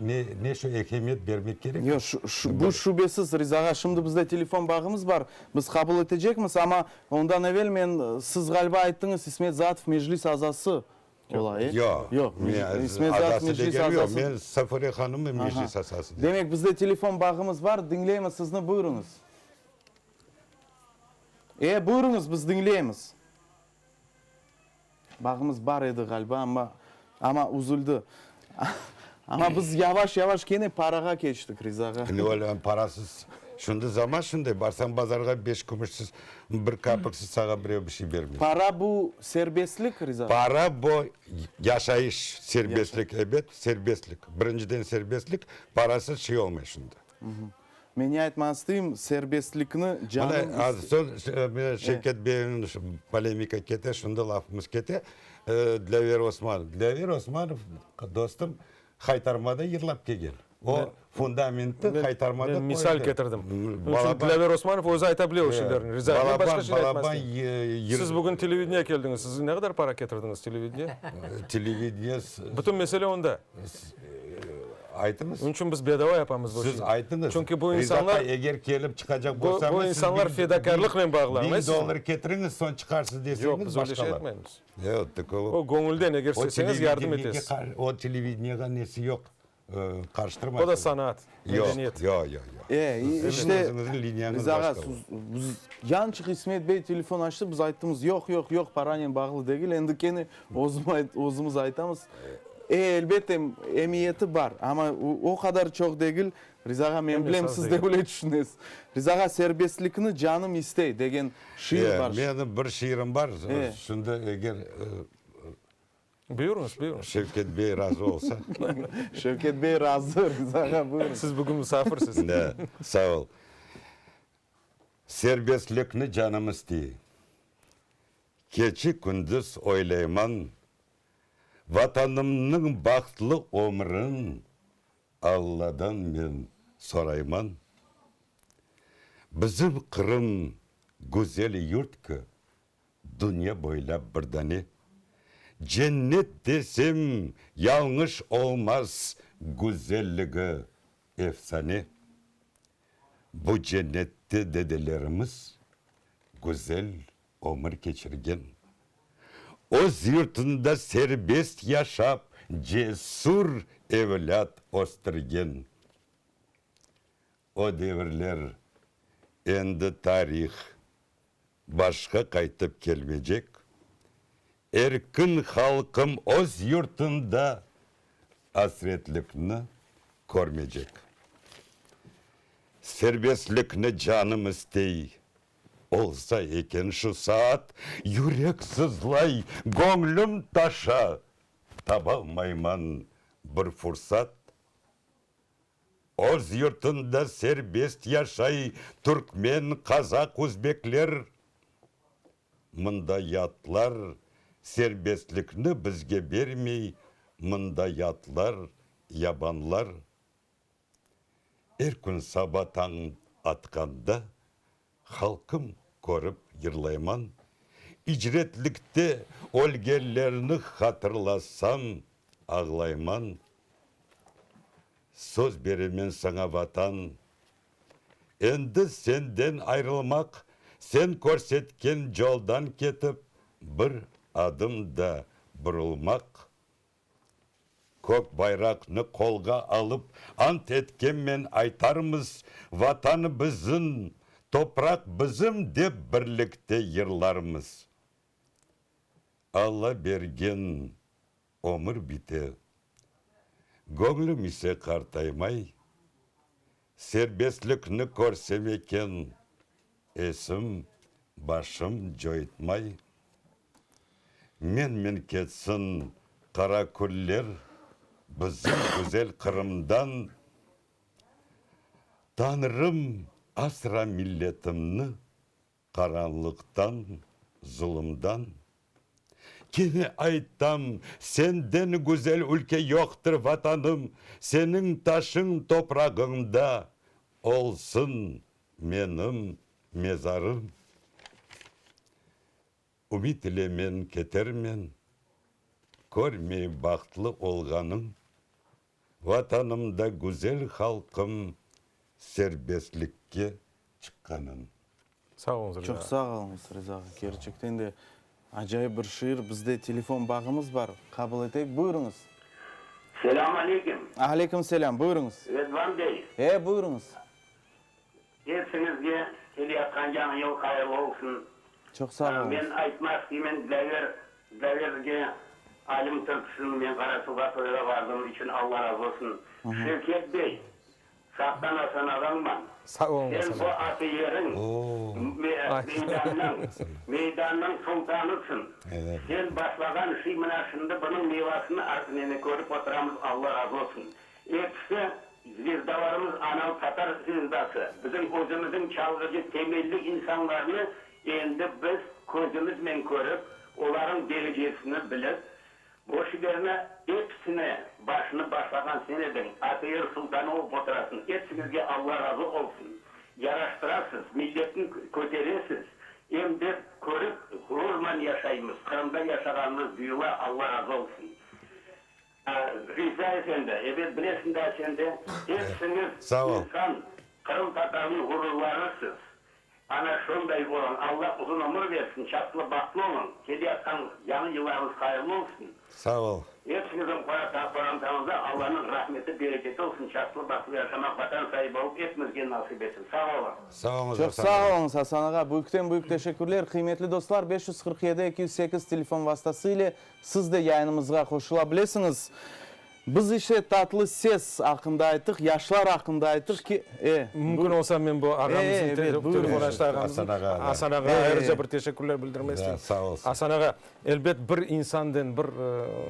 ne, ne şu ehemiyet bermek kerek. Yoq, şu, bu şübesiz, Riza ağa. Şimdi bizde telefon bağımız bar, biz qabul etecekmiz, amma ondan evel men, siz ğaliba ayttıñız, İsmet Zaatov Meclis azası ola, e? Yoq, Yoq, İsmet Zaatov Meclis azası. Men Safure hanımnı Meclis azası dedim. Demek, bizde telefon bağımız bar, diñleymiz sizni, buyurıñız. E, buyurıñız, biz diñleymiz. Bağımız bar edi ğaliba, amma, amma üzüldi. Amma biz yavaş-yavaş kene parağa keçtik, Riza ağa. Ne olğan parasız? Şimdi zaman şunday, barsañ bazarğa beş kümüşsiz, bir kapiksiz saña birev bir şey bermez. Para bu serbestlik, Riza ağa? Para bu yaşayış, serbestlik, ebet, serbestlik. Birinciden serbestlik, parasız şey olmay şimdi. Men ne aytmaq isteyim, serbestlikni canım. Mına, az soñ Şevket beyniñ polemika kete, şunda lafımız kete, Dlâver Osmanov. Dlâver Osmanov, dostum, Haytarmada yırlap kelgen. O fundamenti Haytarmada qoydı. Men misal ketirdim. Dlâver Osmanov özü ayta bile o şeylerni. Riza, men başqa şey aytmaz edim. Siz bugün televideniye keldiñiz. Siz ne qadar para ketirdiñiz televideniye? Televideniye. Bütün mesele onda. Aytıñız. Onıñ içün biz bedava yapamız bu işni. Siz aytıñız. Çünki bu insanlar. Riza aqay, eger kelip çıqacaq bolsañız. Bu insanlar fedakârlıqnen bağlı, añlaysızmı? 1000 dollar ketiriñiz, soñ çıqarsız deseñiz, başqalar. Yoq, biz öyle şey etmeymiz. Yoq, tek o. O göñülden, eger isteseñiz, yardım etesiz. O televideniyeğa nesi yoq, qarıştırmaysız. O da sanaat, medeniyet. Yoq, yoq, yoq. E, işte, Riza ağa, biz yañçıq İsmet bey telefon açtı, biz ayttımız, yoq, yoq, yoq, paranen bağlı degil, endi kene özümiz aytamız. E, elbette, emiyeti bar, amma o qadar çoq degil. Riza ağa, men bilem, siz de öyle tüşünesiz. Riza ağa, serbestlikni canım istey degen şiir bar. E, menim bir şiirim bar, şimdi eger Buyurıñız, buyurıñız. Şevket bey razı olsa. Şevket bey razı, Riza ağa, buyurıñız. Siz bugün musafirsiz. Da, sağ ol. Serbestlikni canım istey. Keçi-kündüz oylayman, Vatanımnıñ bahtlı ömrün Alladan men sorayman. Bizim Qırım güzel yurt ki, dünya boylap bir dane. Cennet desem yañlış olmaz, güzelligi efsane. Bu cennette dedelerimiz güzel ömür keçirgen. Öz yurtunda serbest yaşap, cesur evlât östürgen. O devirler endi tarih, başqa qaytıp kelmeycek. Erkin halqım öz yurtunda asretlikni körmeycek. Serbestlikni canım istey, Olsa eken şu saat, yürek sızlay, göñlüm taşa, Tabalmayman bir fursat. Öz yurtunda serbest yaşay türkmen, qazaq, üzbekler. Mında yatlar serbestlikni bizge bermey, mında yatlar, yabanlar. Er kün saba tañ atqanda, halqım körip yırlayman. İcretlikte ölgenlerni hatırlasam, ağlayman. Söz beremen saña, Vatan, endi senden ayrılmaq, sen körsetken yoldan ketip, bir adım da burulmaq. Kök bayraqnı qolğa alıp, ant etkenmen aytarmız, Vatan bizim, topraq bizim dep birlikte yırlarmız. Alla bergen. Ömür bite. Göñlüm ise qartaymay. Serbestlikni körsem eken, esim, başım coytmay. Menmen ketsin qara küller bizim güzel Qırımdan. Tañrım asra milletimni Qaranlıqtan, zulumdan. Kene aytam, senden güzel ülke yoqtır, Vatanım, seniñ taşıñ toprağıñda olsun menim mezarım. Ümit ile men ketermen, körmey bahtlı olğanım, Vatanımda güzel halqım serbestlikke çıqqanın. Sağ oluñız, Riza Çoq ağa. sağ oluñız, Riza ağa. Kerçekten de acayip bir şiir. Bizde telefon bağımız bar, qabul eteyik. Buyurıñız. Selâm aleyküm. Aleyküm selâm. Buyurıñız. Redvan bey. E, buyurıñız. Hepsiñizge keleyatqan Yañı yıl hayırlı olsun. Çoq sağ oluñız. Men aytmaq isteymen, Dilâver, Dilâverge Alim türküsiniñ men Qarasuvğa toyğa bardım içün Alla razı olsun. Şevket bey, saqtan Asan ağañman. Sağ oluñ, Sen Asan bu ağa. atı-yeriñ, meydannıñ, meydannıñ sultanısıñ. Sen başlağan şey mına şimdi bunıñ meyvasını neme körip oturamız, Alla razı olsun. Episi zvezdalarımız anav tatar zvezdası, bizim özümizniñ çalğıcı temelli insanlarnı endi biz közümizmen körip, olarıñ derecesini bilip, bu şilerni episine başını başlağan sen ediñ, ATR sultanı olıp oturasıñ, episiñizge Alla razı olsun, yaraştırasız, milletni köteresiz, em de körip ğururman yaşaymız, Qırımda yaşağanımız duyula, Alla razı olsun. Riza efendi, ebet bilesiñ da sen de, episiñiz Sağ ol. insan, qırımtatarnıñ ğururlarısız. Ana şonday oluñ, Alla uzun ömür bersin, çastlı bahtlı oluñ, keleyatqan yañı yıllarıñız hayırlı olsun. Sağ ol. Episiñizniñ qorantañızda Allanıñ rahmeti, bereketi olsun, çastlı bahtlı yaşamaq, vatan saibi olıp epimizge nasip etsin. Sağ oluñ. Sağ oluñız, Çoq Asan sağ ağa. oluñız, Asan ağa. Büyükten büyük teşekkürler. Qıymetli dostlar, 547 208 telefon vastası ile Siz de yayınımızğa qoşula bilesiñiz. Biz işte tatlı ses aqqında ayttıq, yaşlar aqqında ayttıq ki, e. Mümkün olsa men bu ağamıznıñ, telefon açtı ağamıznıñ, Asan ağa ayrıca bir teşekkürler bildirmek isteyim. Sağ olsun. Asan ağa, elbet bir insanden bir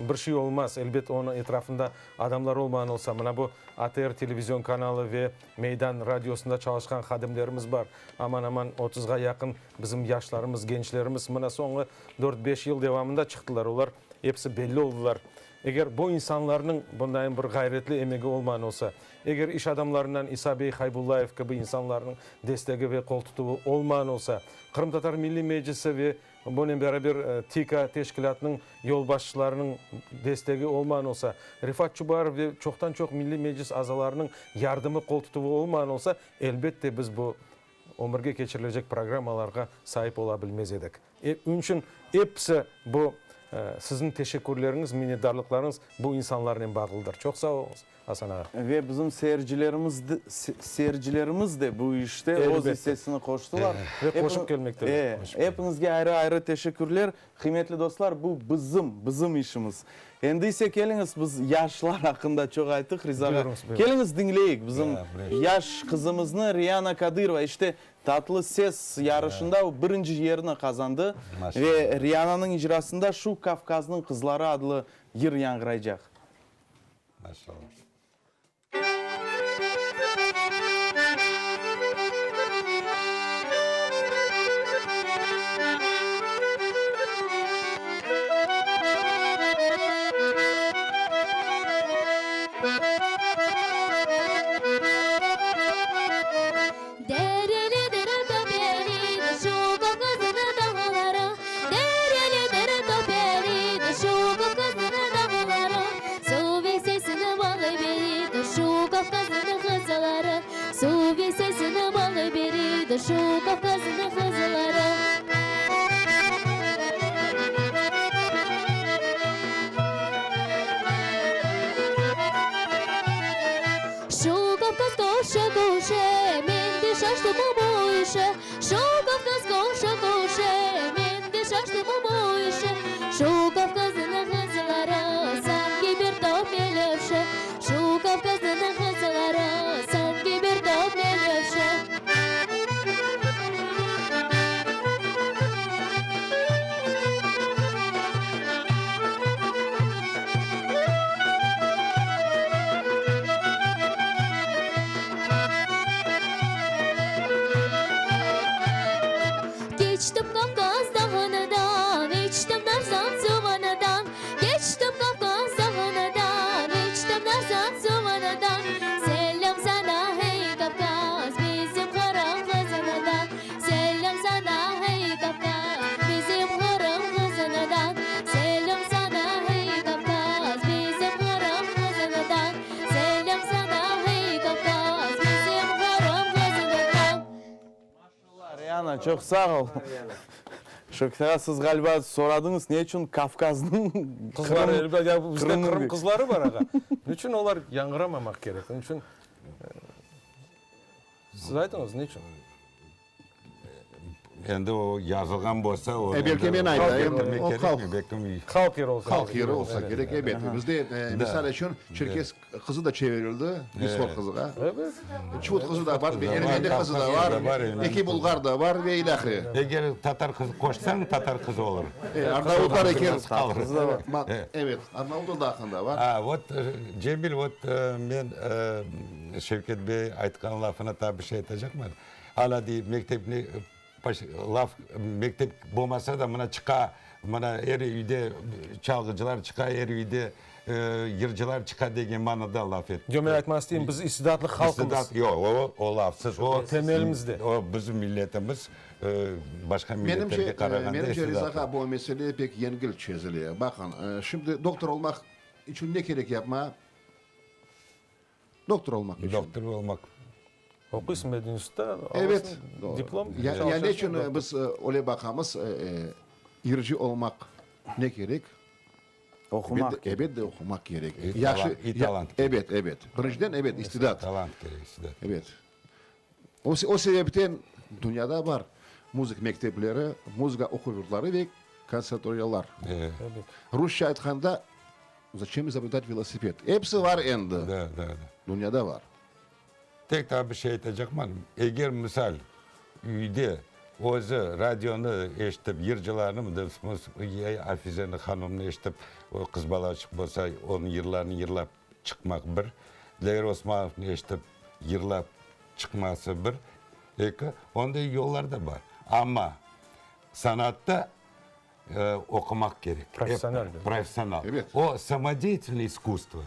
bir şey olmaz, elbet onıñ etrafında adamlar olmağan olsa, mına bu ATR televizion kanalı ve Meydan radiosında çalışqan hadimlerimiz bar, aman-aman otuzğa yaqın bizim yaşlarımız, gençlerimiz, mına soñğı Dört-beş yıl devamında çıqtılar olar, episi belli oldılar. Eger bu insanlarnıñ bundayın bir ğayretli emegi olmağan olsa, eger iş adamlarından İsa bey Haybullayev kibi insanlarnıñ destegi ve qoltutuvı olmağan olsa, Qırımtatar Milliy Meclisi ve bunen beraber TİKA teşkilâtınıñ yolbaşçılarınıñ destegi olmağan olsa, Refat Çubarov ve çoqtan-çoq Milliy Meclis azalarınıñ yardımı, qoltutuvı olmağan olsa, elbette biz bu ömürge keçirilecek programmalarğa saip ola bilmez edik. Onıñ içün episi bu siziñ teşekkürleriñiz, minnetdarlıqlarıñız bu insanlarnen bağlıdır. Çoq sağ oluñız, Asan ağa. Ve bizim seyircilerimiz seyircilerimiz de bu işte öz issesini qoştılar. Ve qoşıp kelmekteler. Epiñizge ayrı-ayrı teşekkürler. Qıymetli dostlar, bu bizim, bizim işimiz. Endi ise keliñiz, biz yaşlar aqqında çoq ayttıq, Riza ağa. Keliñiz diñleyik bizim yaş qızımıznı, Riana Kadırova. İşte, Tatlı ses yarışında o birinci yerni qazandı ve Riananıñ icrasında şu Kavkaznıñ qızları adlı yır yañğıraycaq. Maşallah. Keçtim Kavkaz dağınıdan, içtim narzan suvunıdan. Keçtim Kavkaz dağınıdan, içtim narzan suvunıdan. Selâm sana, hey, Kavkaz, bizim Qırım qızınıdan. Selâm sana, hey, Kavkaz, bizim Qırım qızınıdan. Selâm sana, hey, Kavkaz, bizim Qırım qızınıdan. Selâm sana, hey, Kavkaz, bizim Qırım qızınıdan. Maşallah, Riana, çoq sağ ol. Şevket ağa, siz ğaliba soradıñız, ne içün Kavkaznıñ Qızları, elbet, ya bizde Qırım qızları bar, ağa. Niçün olar yañğıramamaq kerek? Niçün? Siz aytıñız, niçün? Endi o yazılğan bolsa, o E, belki men aytayım, o halq, Halq yırı olsa halq yırı olsa kerek, ebet. Bizde, misal içün, çerkes qızı da çevirildi, Mishor qızığa. Ebet. Çuvut qızı da bar, ermeni qızı da var, eki bulğar da var ve ilâhre. Eger tatar qızı qoşsañ, tatar qızı olur. E, arnavutlar eken. Evet, arnavutlar da aqında var. A, vot, Cemil, vot, men Şevket bey aytqan lafına taa bir şey aytacaqman. Alâ dey, mektepni laf, mektep bolmasa da mına çıqa, mına er üyde çalğıcılar çıqa, er üyde yırcılar çıqa degen manada laf etti. Yoq, men aytmaq isteyim, biz istidatlı halqımız. İstidat, yoq, o, o lafsız, o Temelimizde. O bizim milletimiz başqa milletlerge qarağanda Menimce, istidatlı. Riza ağa, bu mesele pek yengil çezile. Baqıñ, şimdi doktor olmaq içün ne kerek yapma? Doktor olmaq içün. Doktor olmaq. Oquysıñ medinstitutta, Evet. alasıñ diplom, Ya, ya çalışasıñ, ne içün doktor. biz öyle baqamız, yırcı olmaq ne kerek? Oqumaq Ebet, kerek. ebet de oqumaq kerek. İ Yahşı, talant, i talant kerek. Ebet, ebet. Birinciden, ebet, istidat. Talant kerek, istidat. Ebet. O, o sebepten dünyada bar muzık mektepleri, muzıka oquv yurtları ve konservatoriyalar. Evet. Rusça aytqanda, Zaçem izobretat velosiped? Episi var endi. Da, da, da. Dünyada var. Tek daa bir şey aytacaqman. Eger, misal, üyde özü radionı eşitip, yırcılarnı, Afizeni hanımnı eşitip, o qız balaçıq bolsa, onıñ yırlarını yırlap çıqmaq bir, Dilâver Osmanovnı eşitip yırlap çıqması bir, eki, onday yollar da bar. Amma sanatta oqumaq kerek. Professional. Professional. Ebet. O samodeyatelnıy iskusstvo.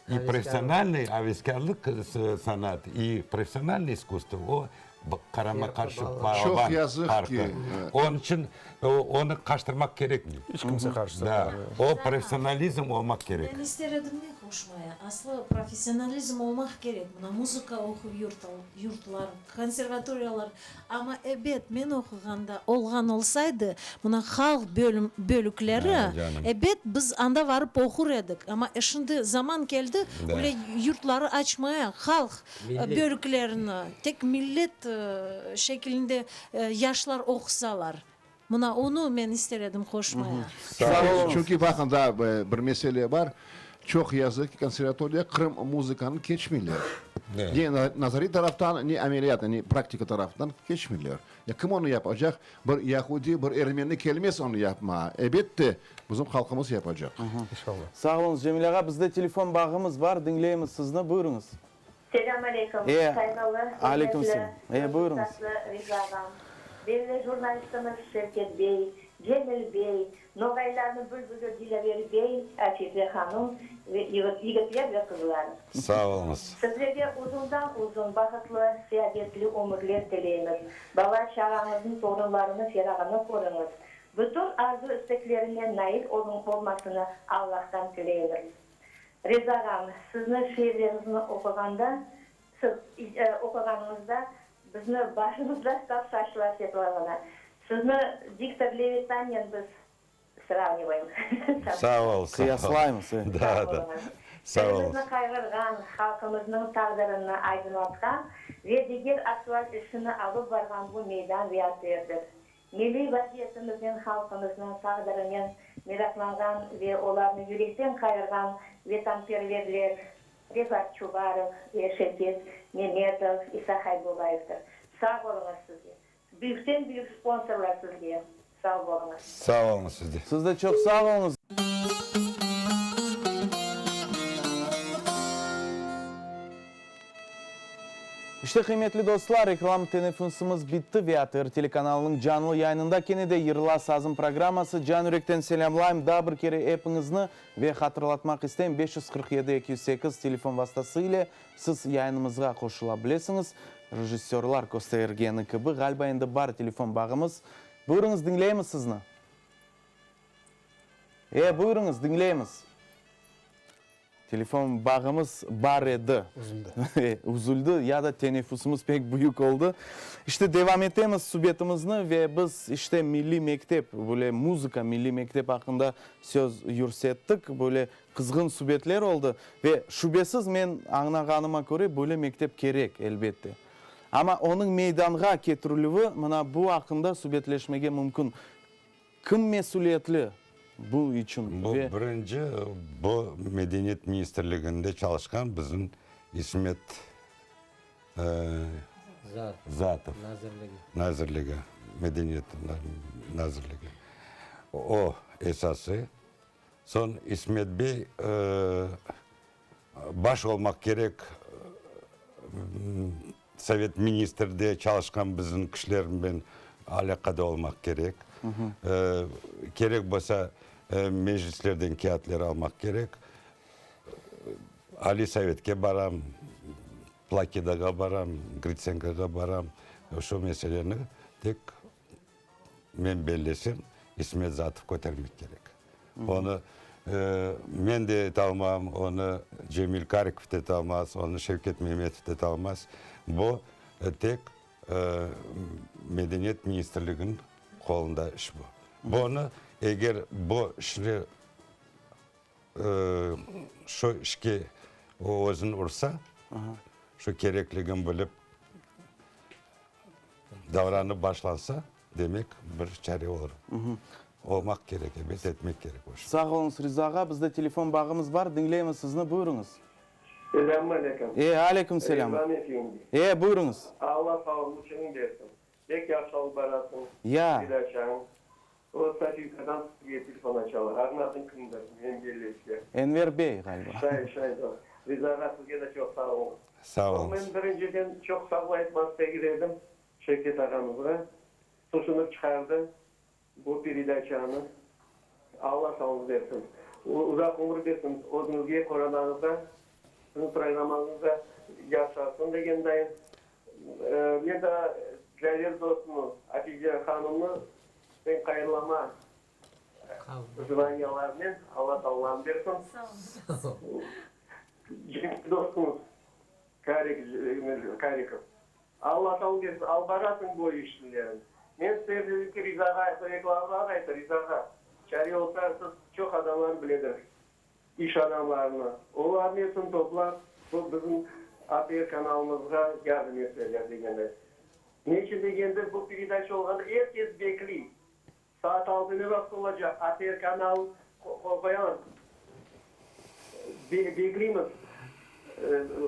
İ professionalnıy aveskârlıq sanat, i professionalnıy iskusstvo, o qarama-qarşı Çoq yazıq farqı. ki. Onıñ içün onı qaştırmaq kerekmey. İç kimse qarıştırmay. Da. O professionalizm olmaq kerek. Men ister edim ne qoşmaya, aslı professionalizm olmaq kerek, mına muzıka oquv yurtlar, konservatoriyalar, Amma, ebet, men oquğanda olğan olsaydı, mına halq bölüm, bölükleri, ebet, biz anda varıp oqur edik. Amma şimdi zaman keldi, öyle yurtları açmaya, halq bölüklerini, tek millet şekilinde yaşlar oqusalar. Mına onı men ister edim qoşmaya. Çünki baqın, daa bir mesele bar, çoq yazıq ki, konservatoriya qırım muzıkanı keçmeyler. Ne nazariy taraftan, ne ameliyat, ne praktika taraftan keçmeyler. Ya kim onı yapacaq? Bir yahudi, bir ermeni kelmez onı yapmağa. Ebette, bizim halqımız yapacaq. İnşallah. Sağ oluñız, Cemil ağa. Bizde telefon bağımız bar, diñleymiz sizni. Buyurıñız. Selâm aleyküm, sayğılı, Aleyküm ürmetli, selâm. E, buyurıñız. tatlı Riza ağam, belli jurnalistimiz Şevket bey, Cemil bey, noğaylarnıñ bülbülü Dilâver bey, Afize hanum ve yigitler ve qızlar. Sağ oluñız. Sizlerge uzundan-uzun bahıtlı, seadetli ömürler tileymiz. Bala-çağañıznıñ, torunlarınıñ ferağını körüñiz. Bütün arzu-isteklerine nail olmasını Allahtan tileymiz. Riza ağam, sizni şiirleriñizni oquğanda, siz oquğanıñızda bizni başımızda tap saçlar tekrarlana. Sizni diktor Levitannen biz sravnivaym. Sağ ol, sağ ol. Qıyaslaymız, e. Da, da. Sağ oluñız. Tilimizni qayğırğan, halqımıznıñ taqdirini aydınlatqan ve diger aktual işini alıp barğan bu meydan reaktordır. Milliy vaziyetimiznen, halqımıznıñ taqdirinen meraqlanğan ve olarnı yürekten qayğırğan vetanperverler Refat Çubarov ve Şevket Memetov, İsa Haybullayevdir. Sağ oluñız sizge. Büyükten-büyük sponsorlar sizge. Sağ oluñız. Sağ oluñız siz de. Siz de çoq sağ oluñız. İşte, qıymetli dostlar, reklam teneffüsimiz bitti ve ATR telekanalınıñ canlı yayınında kene de Yırla sazım programması. Can yürekten selâmlayım daa bir kere epiñizni ve hatırlatmaq isteyim, 547 208 telefon vastası ile siz yayınımızğa qoşula bilesiñiz. Rejissörlar köstergeni kibi, ğaliba endi bar telefon bağımız. Buyurıñız, diñleymiz sizni. E, buyurıñız, diñleymiz. Telefon bağımız bar edi. Üzüldi. Üzüldi ya da teneffüsimiz pek büyük oldı. İşte, devam etemiz subetimizni ve biz, işte, milliy mektep, böyle muzıka milliy mektep aqqında söz yürsettik. Böyle qızğın subetler oldı. Ve şübesiz, men añnağanıma köre, böyle mektep kerek, elbette. Amma onıñ meydanğa ketirilüvi, mına bu aqqında subetleşmege mümkün. Kim mesüliyetli bu içün Bu ve. birinci, bu Medeniyet ministrliginde çalışqan bizim İsmet Zatov. Nazirligi. Nazirligi, Medeniyet nazirligi. O esası. Soñ İsmet bey baş olmaq kerek, Sovet ministrde çalışqan bizim kişilernen alâqada olmaq kerek. Kerek bolsa, meclislerden kâğıtlar almaq kerek. Aliy Sovetke baram, Plakidağa baram, Gritsenkoğa baram. Şu meseleni tek Men bellesem, İsmet Zatov kötermek kerek. Onı men de etalmam, onı Cemil Karikov da etalmaz, onı Şevket Memetov da etalmaz. Bu tek Medeniyet ministrliginiñ qolunda iş bu. Bunı, eger bu işni, şu işke o özüni ursa, şu kerekligini bilip, Davranıp başlansa, demek, bir çare olur. Olmaq kerek, ebet, etmek kerek o işni. Sağ oluñız, Riza ağa. Bizde telefon bağımız bar. Diñleymiz sizni. Buyurıñız. Selâmün aleyküm. E, aleyküm selâm. Rizan efendi. E, buyurıñız. Alla sağlıqçıñ bersin. Pek yahşı alıp barasıñ. Ya. Peredaçañ. O Sofiykadan sizge telefon açalar. Ağnıñ adıñ kimdir? Men bellese. Enver bey, ğaliba. Şay, şay, Riza ağa, sizge de çoq sağ oluñız. Sağ oluñız. Men birinciden çoq sağ ol aytmaq ister edim Şevket ağamızğa. Tüşünip çıqardı bu peredaçanı. Alla sağlıq bersin. Uzaq ömür bersin özüñizge, qorantañızğa, siziñ programmañız da yaşasın degendayım. Men daa Dilâver dostumı, Atice hanımnı eñ hayırlama zvaniyalarınen Alla sağlığını bersin. Cemil dostumız Karik, Karikov. Alla sağlıq bersin, al barasıñ bu işlerin. Men size dedim ki, Rizağa, reklamalar aytı, Rizağa, çare olsa, siz çoq adamlarnı biledir. İş adamlarını, olarnı epsini toplap, bu bizim ATR kanalımızğa yardım etseler degende. Ne içün degende, bu peredaça olğanda er kes bekliy. Saat altı ne vaqıt olacaq, ATR kanal qoyamız, bekliymiz.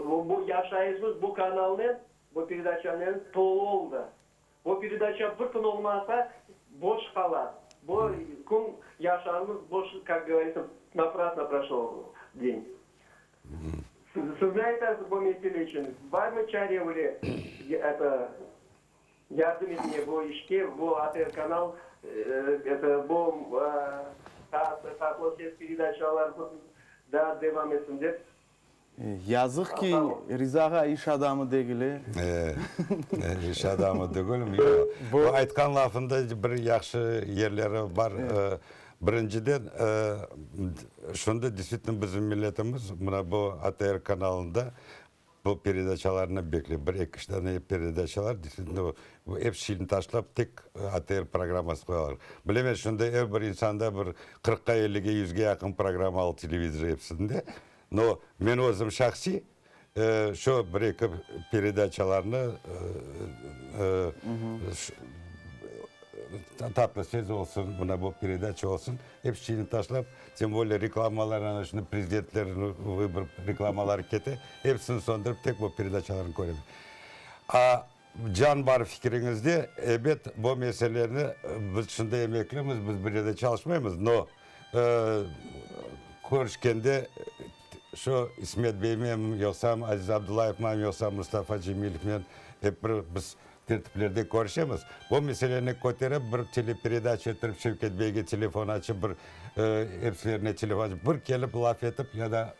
Bu yaşayışımız bu kanalnen, bu peredaçanen tolu oldı. Bu peredaça bir kün olmasa, boş qala. Bu kün yaşarımız boş, kak govoritsâ, naprasno proşol den. Siz ne aytasız bu mesele içün? Barmı çare öyle, eto, yardım etmege bu işke, bu ATR kanal, eto, bu Tatlı ses peredaçalar daa devam etsin dep? Yazıq ki, Riza ağa iş adamı degil, e? E, iş adamı degilim, yoq. Bu aytqan lafında bir yahşı yerleri bar. Birinciden, şunda destvitelno bizim milletimiz mına bu ATR kanalında bu peredaçalarnı bekley. Bir, eki dane peredaçalar destvitelno ep şeyni taşlap tek ATR programmasını qoyalar. Bilemen, şunda er bir insanda bir qırqqa, ellige, yüzge yaqın programmalı televizor epsinde. No, men özüm şahsiy şu bir-eki peredaçalarnı Tatlı söz olsun, mına bu peredaça olsun, ep şeyni taşlap, tem bolее reklamalar, ana şunı prezidentlerniñ vıbor reklamaları kete, epsini söndürip tek bu peredaçalarnı körem. A can bar fikiriñizde, ebet, bu meseleni biz şimdi emeklimiz, biz bir yerde çalışmaymız, no, körüşkende. Şu İsmet beymen, yoqsam Aziz Abdullayevman, yoqsam Mustafa Cemilevmen ep bir biz tertiplerde körüşemiz. Bu meseleni köterip bir teleperedaça ettirip Şevket beyge telefon açıp bir epsilerine telefon açıp bir kelip laf etip ya da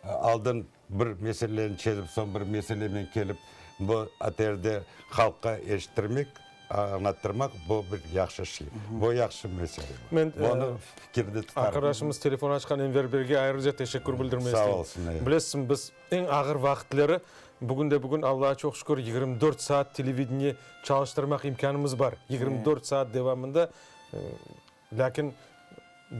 aldın bir meseleni çezip soñ bir meselemen kelip bu ATRde halqqa eşittirmek, añlattırmaq bu bir yahşı şey. Bu yahşı mesele. Men Bunı fikirde tutarım. Arqadaşımız telefon açqan Enver beyge ayrıca teşekkür bildirmey Sağ isteyim. olsun, evet. Bilesiñ, biz eñ ağır vaqıtları, bugün de bugün Allağa çoq şükür 24 saat televideniye çalıştırmaq imkânımız bar. 24 saat devamında, lâkin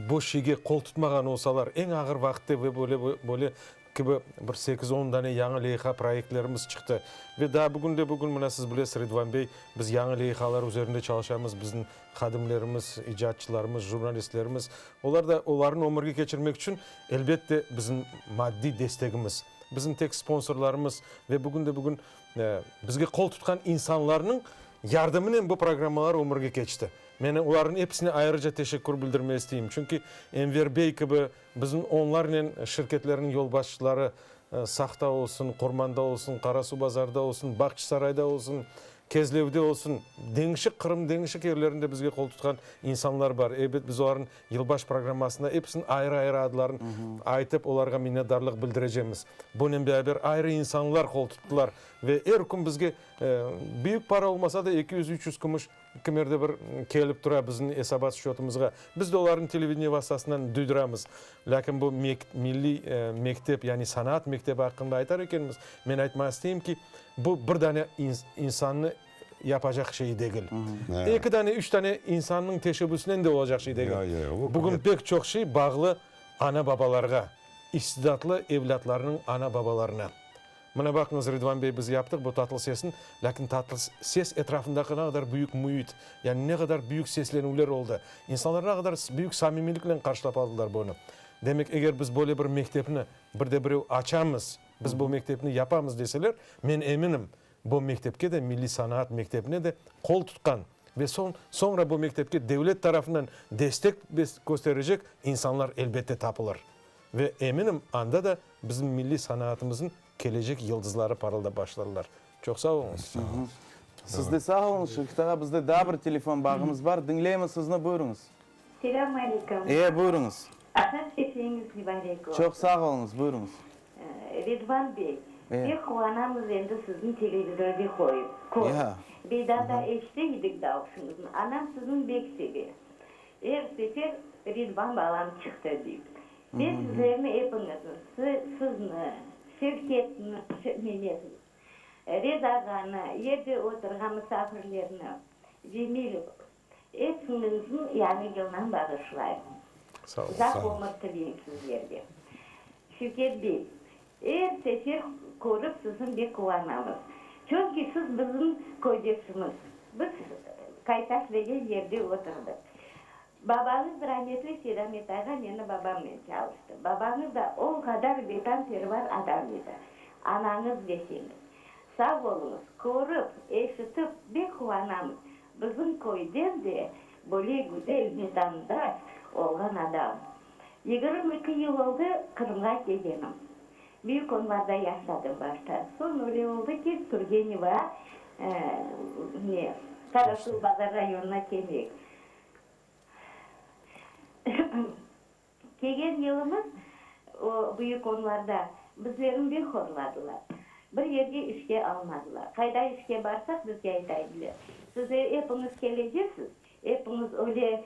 bu şeyge qol tutmağan olsalar, eñ ağır vaqıtte ve böyle böyle kibi bir sekiz-on dane yañı leyha, proyektlerimiz çıqtı. Ve daa bugün de bugün, mına siz bilesiz, Ridvan bey, biz yañı leyhalar üzerinde çalışamız, bizim hadimlerimiz, icatçılarımız, jurnalistlerimiz, olar da olarnı ömürge keçirmek içün, elbette, bizim maddiy destegimiz, bizim tek sponsorlarımız ve bugün de bugün bizge qol tutqan insanlarnıñ yardımınen bu programmalar ömürge keçti. Men olarnıñ episine ayrıca teşekkür bildirmege isteyim, çünki Enver bey kibi bizim onlarnen şirketlerniñ yolbaşçıları Saqta olsun, Qurmanda olsun, Qarasuvbazarda olsun, Bağçasarayda olsun, Kezlevde olsun, deñişik Qırım deñişik yerlerinde bizge qol tutqan insanlar bar. Ebet, biz olarnıñ yılbaş programmasında episiniñ ayrı-ayrı adlarını aytıp, olarğa minnetdarlıq bildirecemiz. Bunen beraber ayrı insanlar qol tuttılar ve er kün bizge büyük para olmasa da, 200, 300 kümüş Kimerde bir kelip tura bizim esabat scötımızğa. Biz de olarnı televideniye vastasınen duydıramız. Lâkin bu milliy mektep, yani sanaat mektebi aqqında aytar ekenmiz, men aytmağa isteyim ki, bu bir dane insannı yapacaq şey degil. Eki dane, üç dane insannıñ teşebbüsinen de olacaq şey degil. Bugün pek çoq şey bağlı ana-babalarğa, istidatlı evlâtlarnıñ ana-babalarına. Mına baqıñız, Ridvan bey, biz yaptıq bu tatlı sesni, lâkin tatlı ses etrafındaki ne qadar büyük müit, yani ne qadar büyük seslenüvler oldı. İnsanlar ne qadar büyük samimiyliknen qarşılap aldılar bunı. Demek, eger biz böyle bir mektepni bir de birev açamız, biz bu mektepni yapamız deseler, men eminim, bu mektepke de, milliy sanaat mektebine de qol tutqan ve soñ, soñra bu mektepke devlet tarafından destek kösterecek insanlar elbette tapılır. Ve eminim, anda da bizim milliy sanaatımıznıñ kelecek yıldızları parıldap başlarlar. Çoq sağ oluñız. Siz de sağ oluñız, Şevket ağa. Bizde daa bir telefon bağımız bar. Diñleymiz sizni, buyurıñız. Selâm aleyküm. E, buyurıñız. Aqşam seferiñiz mübarek olsun. Çoq sağ oluñız, buyurıñız. Ridvan bey, pek quvanamız endi sizni televizorde qoyıp, körip. Bedava eşite edik davuşıñıznı. Anam sizni bek seve. Er sefer Ridvan balam çıqtı, dey. Men sizlerni epiñizni, sizni, Şevketni, Memetni, Reza ağanı, yerde oturğan musafirlerni, Cemilev, episiñizni Yañı yılnan bağışlayım. Uzaq ömür tileyim sizlerge. Şevket bey, er sefer körip sizni bek quvanamız. Çünki siz bizim köydeşimiz. Biz Kaytaş degen yerde oturdıq. Babañız rametli Seydamet ağa meni babamnen çalıştı. Babañız da o qadar vetanpervar adam edi. Anañız deseñiz. Sağ oluñız, körip, eşitip bek quvanamız. Bizim köyden de böyle güzel vetandaş olğan adam. 22 yıl oldı Qırımğa kelgenim. Büyük Onlarda yaşadım başta. Soñ öyle oldı ki, Turgeneva, ne, Qarasuvbazar rayonına keldik. Kelgen yılımız o Büyük Onlarda bizlerni bek horladılar. Bir yerge işke almadılar. Qayda işke barsaq, bizge ayta ediler, Sizler epiñiz kelecesiz, epiñiz öyle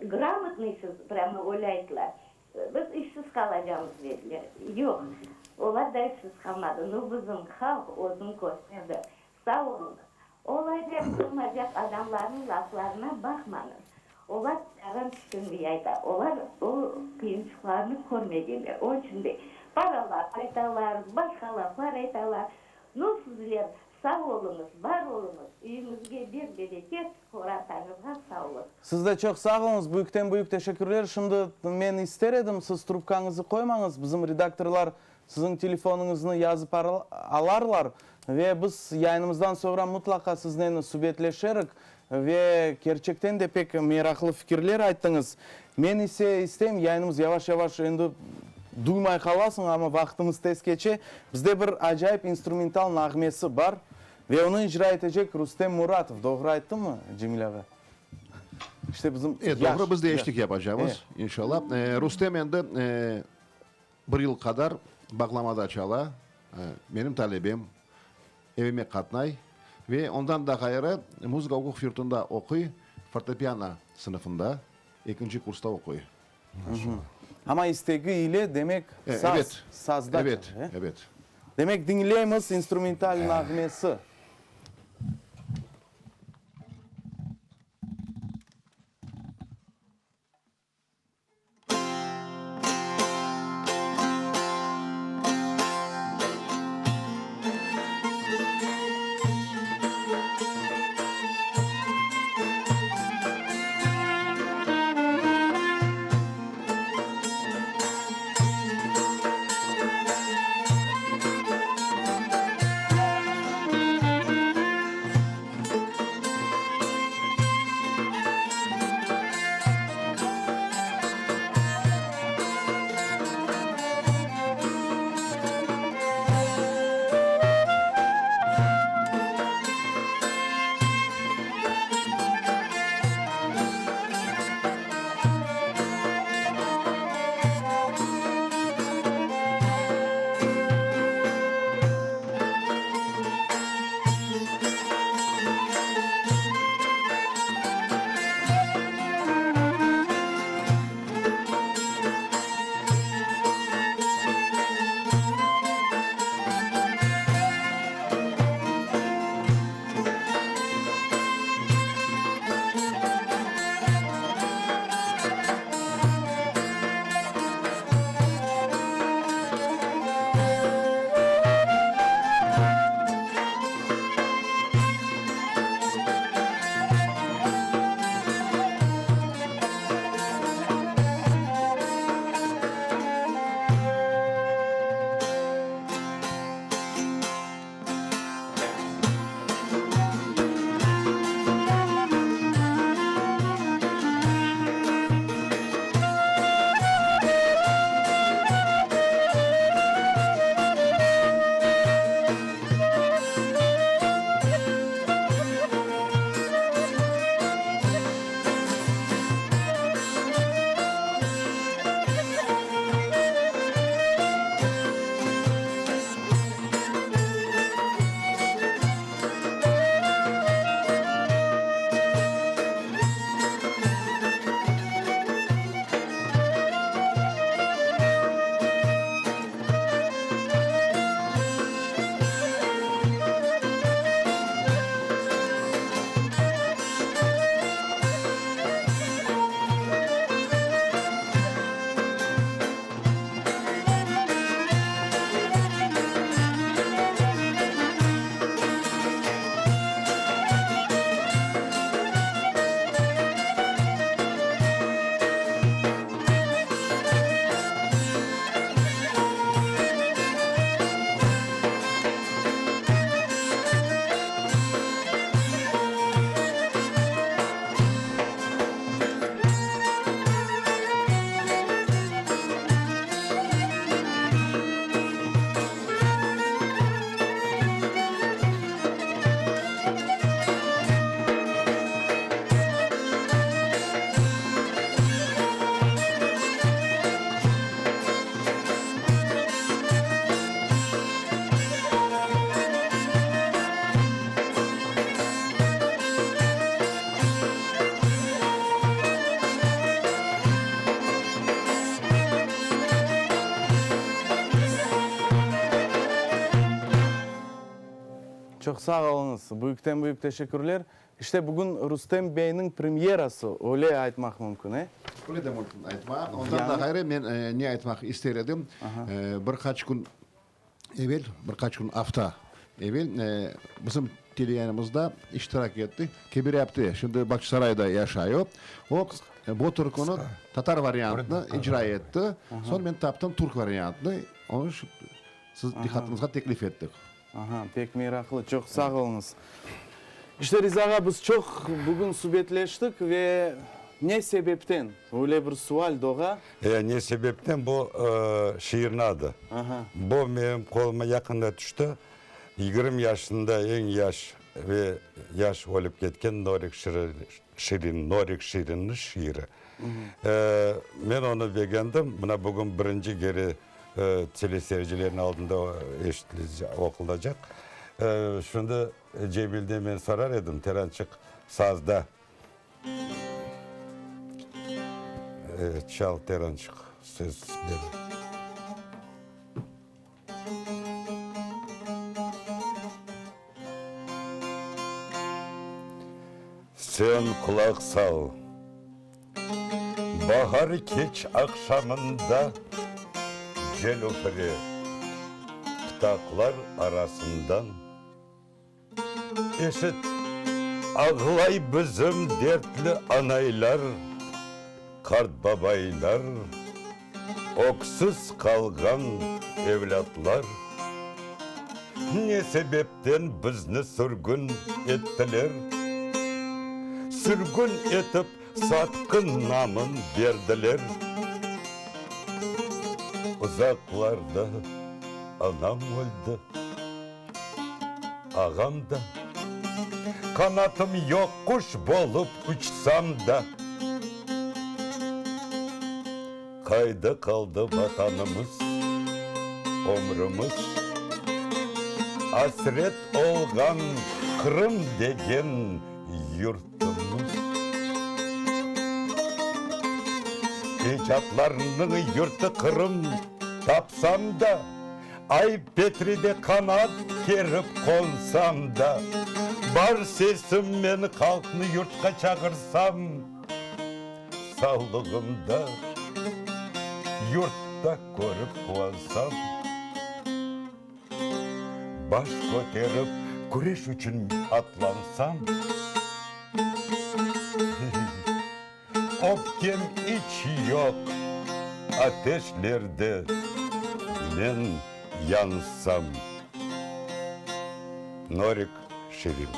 gramotnıysız, prâmo öyle ayttılar. Biz işsiz qalacamız, dediler. Yoq, olar da işsiz qalmadı. No, bizim halq özüni kösterdi. Sağ oluñız. Olacaq, olmacaq adamlarnıñ laflarına baqmañız. Olar yalan tüşünmey ayta. Olar o qıyınçıqlarnı körmegenler. Onıñ içün de para laf aytalar, başqa laflar aytalar. No, sizler sağ oluñız, bar oluñız, üyüñizge ber bereket, qorantañızğa sağlıq. Siz de çoq sağ oluñız, büyükten-büyük teşekkürler. Şimdi men ister edim, siz trubkañızı qoymañız, bizim redaktorlar siziñ telefonıñıznı yazıp alarlar ve biz yayınımızdan soñra mutlaqa siznen subetleşerik ve kerçekten de pek meraqlı fikirler ayttıñız. Men ise isteyim, yayınımız yavaş-yavaş endi. Duymay qalasıñ, amma vaqtımız tez keçe. Bizde bir acayip instrumental nağmesi bar ve onı icra etecek Rustem Muratov. Doğru ayttımmı, Cemil ağa? İşte bizim E, yaş. doğru, biz de eşlik yapacamız, inşallah. Rustem endi bir yıl qadar bağlamada çala, menim talebem, evime qatnay ve ondan da ğayrı muzıka oquv yurtunda oquy, fortepiano sınıfında, ekinci kursta oquy. Amma istegi ile, demek, saz, sazda Evet, çala, e? evet. Demek, diñleymiz instrumental nağmesi. Çoq sağ oluñız, büyükten-büyük teşekkürler. İşte bugün Rustem beyniñ premyerası, öyle aytmaq mümkün, e? Öyle de mümkün aytmaq. Ondan da ğayrı men ne aytmaq ister edim, bir qaç kün evel, bir qaç kün, afta evel bizim teleyanımızda iştirak etti Kebir apte, şimdi Bağçasarayda yaşay o. O, bu türküni tatar variantını icra etti. Soñ men taptım türk variantını, onı siz diqqatıñızğa teklif ettik. Aha, pek meraqlı, çoq sağ oluñız. İşte, Riza ağa, biz çoq bugün subetleştik ve. Ne sebepten? Öyle bir sual doğa. E, ne sebepten bu şiirniñ adı. Bu menim qoluma yaqında tüşti. 20 yaşında eñ yaş ve yaş ölip ketken Norik Şirin, Norik Şirinniñ şiiri. Men onı begendim. Mına bugün birinci kere teleseyircilerniñ aldında eşitilecek, oqulacaq. Şimdi Cemilden men sorar edim, Terançıq sazda. Çal, Terançıq, söz ber. Sen qulaq sal, bahar keç aqşamında Cel üfüre pıtaqlar arasından. Eşit, ağlay bizim dertli anaylar, Qartbabaylar, öksüz qalğan evlâtlar. Ne sebepten bizni sürgün ettiler? Sürgün etip satqın namın berdiler. Uzaqlarda anam öldi. Ağam da, qanatım yoq quş bolıp uçsam da, Qayda qaldı Vatanımız, ömrümiz, Asret olğan Qırım degen yurtımız. Ecatlarnıñ yurtı Qırım tapsam da, Ay Petride qanat kerip qonsam da, Bar sesimmen halqnı yurtqa çağırsam, Sağlığımda yurtta körip quvansam, Baş köterip küreş içün atlansam, Öpkem iç yoq ateşlerde men yansam. Norik Şirin.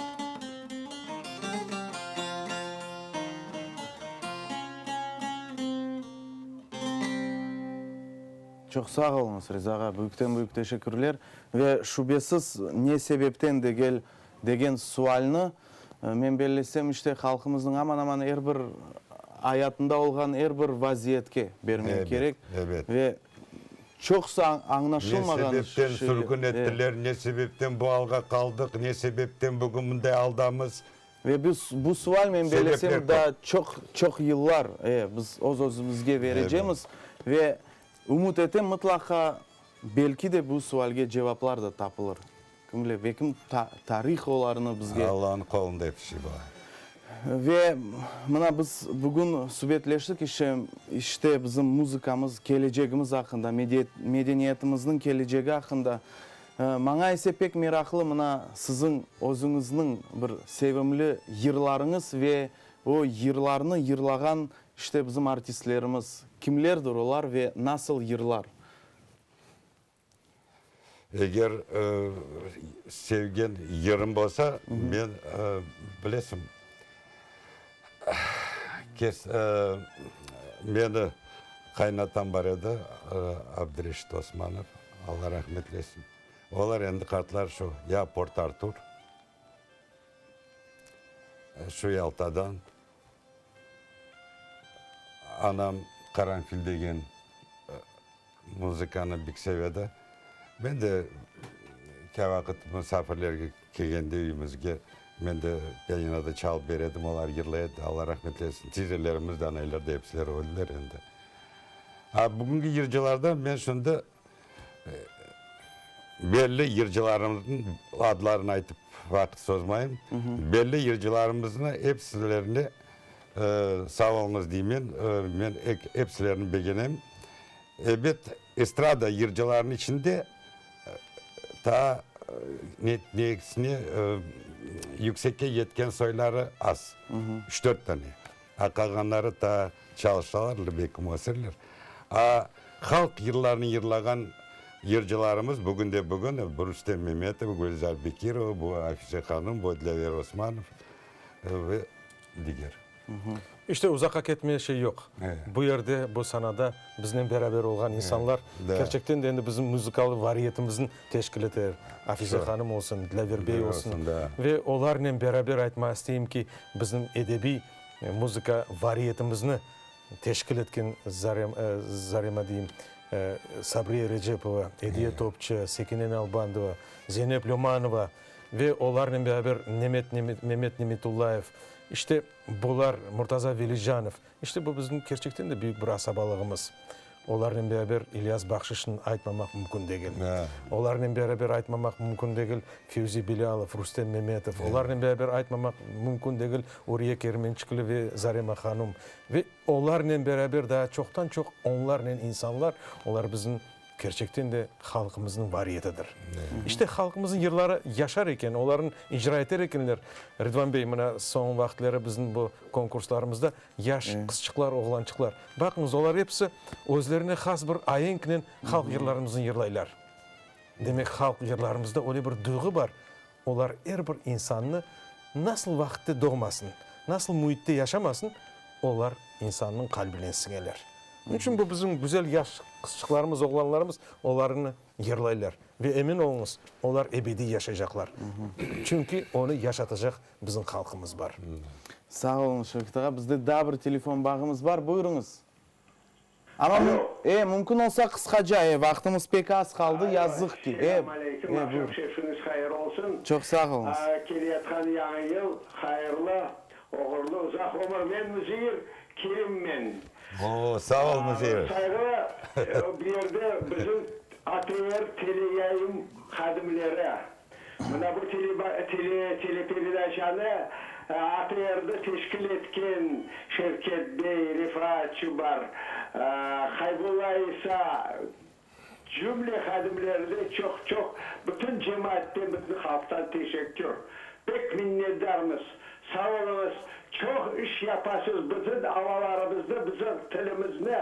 Çoq sağ oluñız, Riza ağa, büyükten-büyük teşekkürler. Ve şübesiz, ne sebepten degel, degen sualni, men bellesem, işte, halqımıznıñ aman-aman er bir ayatında olğan er bir vaziyetke bermek kerek. Ve çoqusı añlaşılmağan Ne sebepten sürgün ettiler, ne sebepten bu alğa qaldıq, ne sebepten bugün mınday aldamız. Ve biz bu sual, men bellesem, daa çoq, çoq yıllar, e, biz öz-özümizge berecemiz. Ve ümüt etem, mıtlaqa, belki de bu sualge cevaplar da tapılır. Kim bile, belkim tarih olarnı bizge. Allanıñ qolunda episi şey bar. Ve mına biz bugün subetleştik, işte, işte bizim muzıkamız, kelecegimiz aqqında, medeniyetimizniñ kelecegi aqqında. Maña ise pek meraqlı mına siziñ özüñizniñ bir sevimli yırlarıñız ve o yırlarnı yırlağan işte bizim artistlerimiz. Kimlerdir olar ve nasıl yırlar? Eger sevgen yırım bolsa, men, bilesiñ, kes, meni qaynatam bar edi, Abdireşit Osmanov, Alla rahmetlesin. Olar endi qartlar şu ya Port-Artur, şu Yaltadan. Anam Qaranfil degen muzıkanı bik sevedi. Men de kâ vaqıt musafirlerge kelgende üyümizge, men de pianinoda çalıp bere edim, olar yırlay edi. Alla rahmetlesin. Tizelerimiz de, anaylar da episileri öldiler endi. A bugünki yırcılardan men şimdi Belli yırcılarımıznıñ adlarını aytıp vaqıt sozmayım. Belli yırcılarımıznı episilerine sağ oluñız deymen. Men episilerini begenem. Ebet, estrada yırcılarınıñ içinde taa nesine yüksekke yetken soyları az, üç-dört tane. A qalğanları taa çalışalar, belki öserler. A halq yırlarını yırlağan yırcılarımız bugün de bugün, bu Rustem Memetov, Gülizar Bekirova, bu Afize hanım, bu Dilâver Osmanov ve diger. İşte, uzaqqa ketmeye şey yoq. Bu yerde, bu sanada biznen beraber olğan insanlar kerçekten de endi bizim muzıkalı variyetimizni teşkil eter. Afize hanım olsun, Dilâver bey olsun. Ve olarnen beraber aytmağa isteyim ki, bizim edebiy muzıka variyetimizni teşkil etken Zarema deyim, Sabriye Recepova, Ediye Topçı, Sekine Nalbandova, Zeynep Lömanova ve olarnen beraber Memet Nimetullayev, işte, bular, Murtaza Velicanov, işte, bu bizim kerçekten de büyük bir asabalığımız. Olarnen beraber İlyas Bahşışnı aytmamaq mümkün degil. Olarnen beraber aytmamaq mümkün degil Fevzi Bilâlov, Rustem Memetov. Olarnen beraber aytmamaq mümkün degil Uriye Kermençikli ve Zarema hanum. Ve olarnen beraber daa çoqtan-çoq onlarnen insanlar, olar bizim kerçekten de halqımıznıñ variyetidir. İşte halqımıznıñ yırları yaşar eken, olarnı icra eter ekenler, Ridvan bey, mına soñ vaqıtları bizim bu konkurslarımızda yaş qızçıqlar, oğlançıqlar, baqıñız, olar episi özlerine has bir aenknen halq yırlarımıznı yırlaylar. Demek, halq yırlarımızda öyle bir duyğu bar, olar er bir insannı nasıl vaqıtte doğmasın, nasıl müitte yaşamasın, olar insannıñ qalbine siñeler. Onıñ içün bu bizim güzel yaş qızçıqlarımız, oğlanlarımız olarnı yırlaylar. Ve emin oluñız, olar ebediy yaşaycaqlar. Çünki onı yaşatacaq bizim halqımız bar. Sağ oluñız, Şevket ağa. Bizde daa bir telefon bağımız bar. Buyurıñız. Amma, e, mümkün olsa qısqaca, e, vaqtımız pek az qaldı, yazıq ki. E, Selâm aleyküm, e, aqşam buyur. şerfiñiz hayır olsun. Çoq sağ oluñız. Keleyatqan yañı yıl hayırlı, oğurlı, uzaq ömür. Men Müzeyir Kerimmen. O, sağ ol, Müzeyir. Sayğılı, bu yerde bizim ATR teleyayın hadimleri. Mına bu teleperedaçanı ATRde teşkil etken Şevket bey, Refat Çubar, Haybulla İsa, cümle hadimlerine çoq-çoq bütün cemaatten, bütün halqtan teşekkür. Pek minnetdarmız. Sağ oluñız. Çoq iş yapasız, bizim avalarımıznı, bizim tilimizni,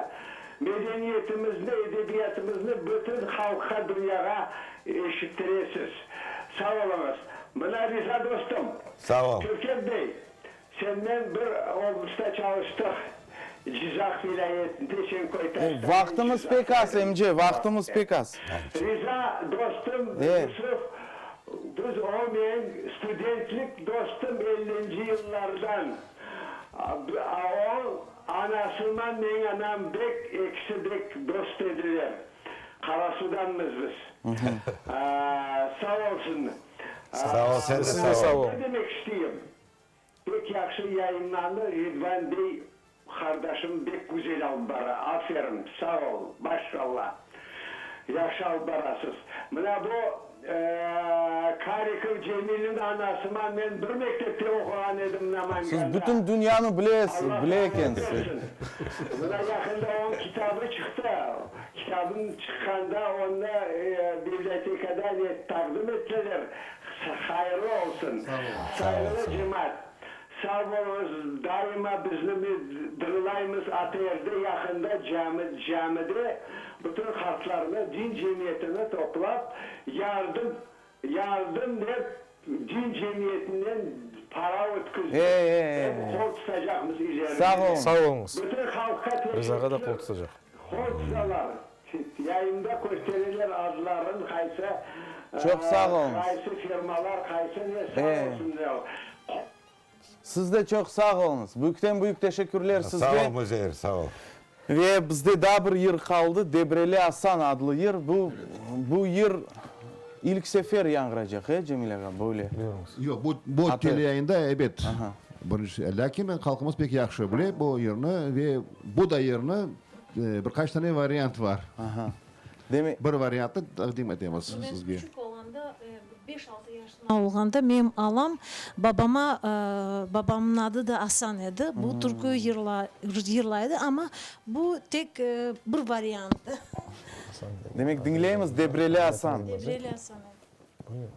medeniyetimizni, edebiyatımıznı bütün halqqa, dünyağa eşittiresiz. Sağ oluñız. Mına, Riza dostum, Sağ ol. Şevket bey, sennen bir oblastda çalıştıq, Cizaq vilâyetinde, sen Koytaşta, men Vaqtımız Cizaqta pek az, edim. emce, vaqtımız pek az. Riza dostum, Yusuf, biz o men studentlik dostum ellinci yıllardan. O anasıman meñ anam bek ekisi bek dost ediler. Qarasudanmız biz. Sağ olsun. Sağ ol, sen de sağ ol. Ne demek isteyim? Pek yahşı yayınlandı Ridvan bey qardaşım bek güzel alıp bara aferin sağ ol maşallah yahşı alıp barasız mına bu Karikov Cemilniñ anasıman men bir mektepte oquğan edim Namanganda Siz bütün dünyanı bilesiz, bile ekensiz. Mına yaqında onıñ kitabı çıqtı kitabın çıqqanda onı bibliotekada ne taqdim ettiler Hayırlı olsun, sayğılı cemaat! Sağ boluñız, daima bizni dıñlaymız, ATRde yaqında cami, camide bütün qartlarnı, din cemiyetini toplap, yardım, yardım dep din cemiyetinden para ötküzdik. Em qol tutacaqmız ileride. Sağ oluñız. Sağ oluñız. Bütün halqqa Rizağa da teşekkür. qol tutacaq. Qol tutalar. Yayında köstereler adların qaysı Çoq sağ oluñız. qaysı firmalar qaysı ne sağ olsun ne. Siz de çoq sağ oluñız. Büyükten büyük teşekkürler sizge. Sağ ol, Müzeyir, sağ ol. Ve bizde daa bir yır qaldı, Debreli Asan adlı yır. Bu, bu yır ilk sefer yañğıracaq, e, Cemil ağa, böyle? Yoq, bu, bu teleyayında, ebet, birinci, lâkin halqımız pek yahşı bile bu yırnı ve bu da yırnı Bir qaç tane variant var. Aha. Demek. Bir variantnı taqdim etemiz sizge. Men küçük olğanda, bir beş-altı yaşında olğanda, menim alam babama, babamnıñ adı da Asan edi, bu türkü yırlay edi, amma bu tek bir variantı. Demek, diñleymiz, Debreli Asan. Debreli Asan, evet.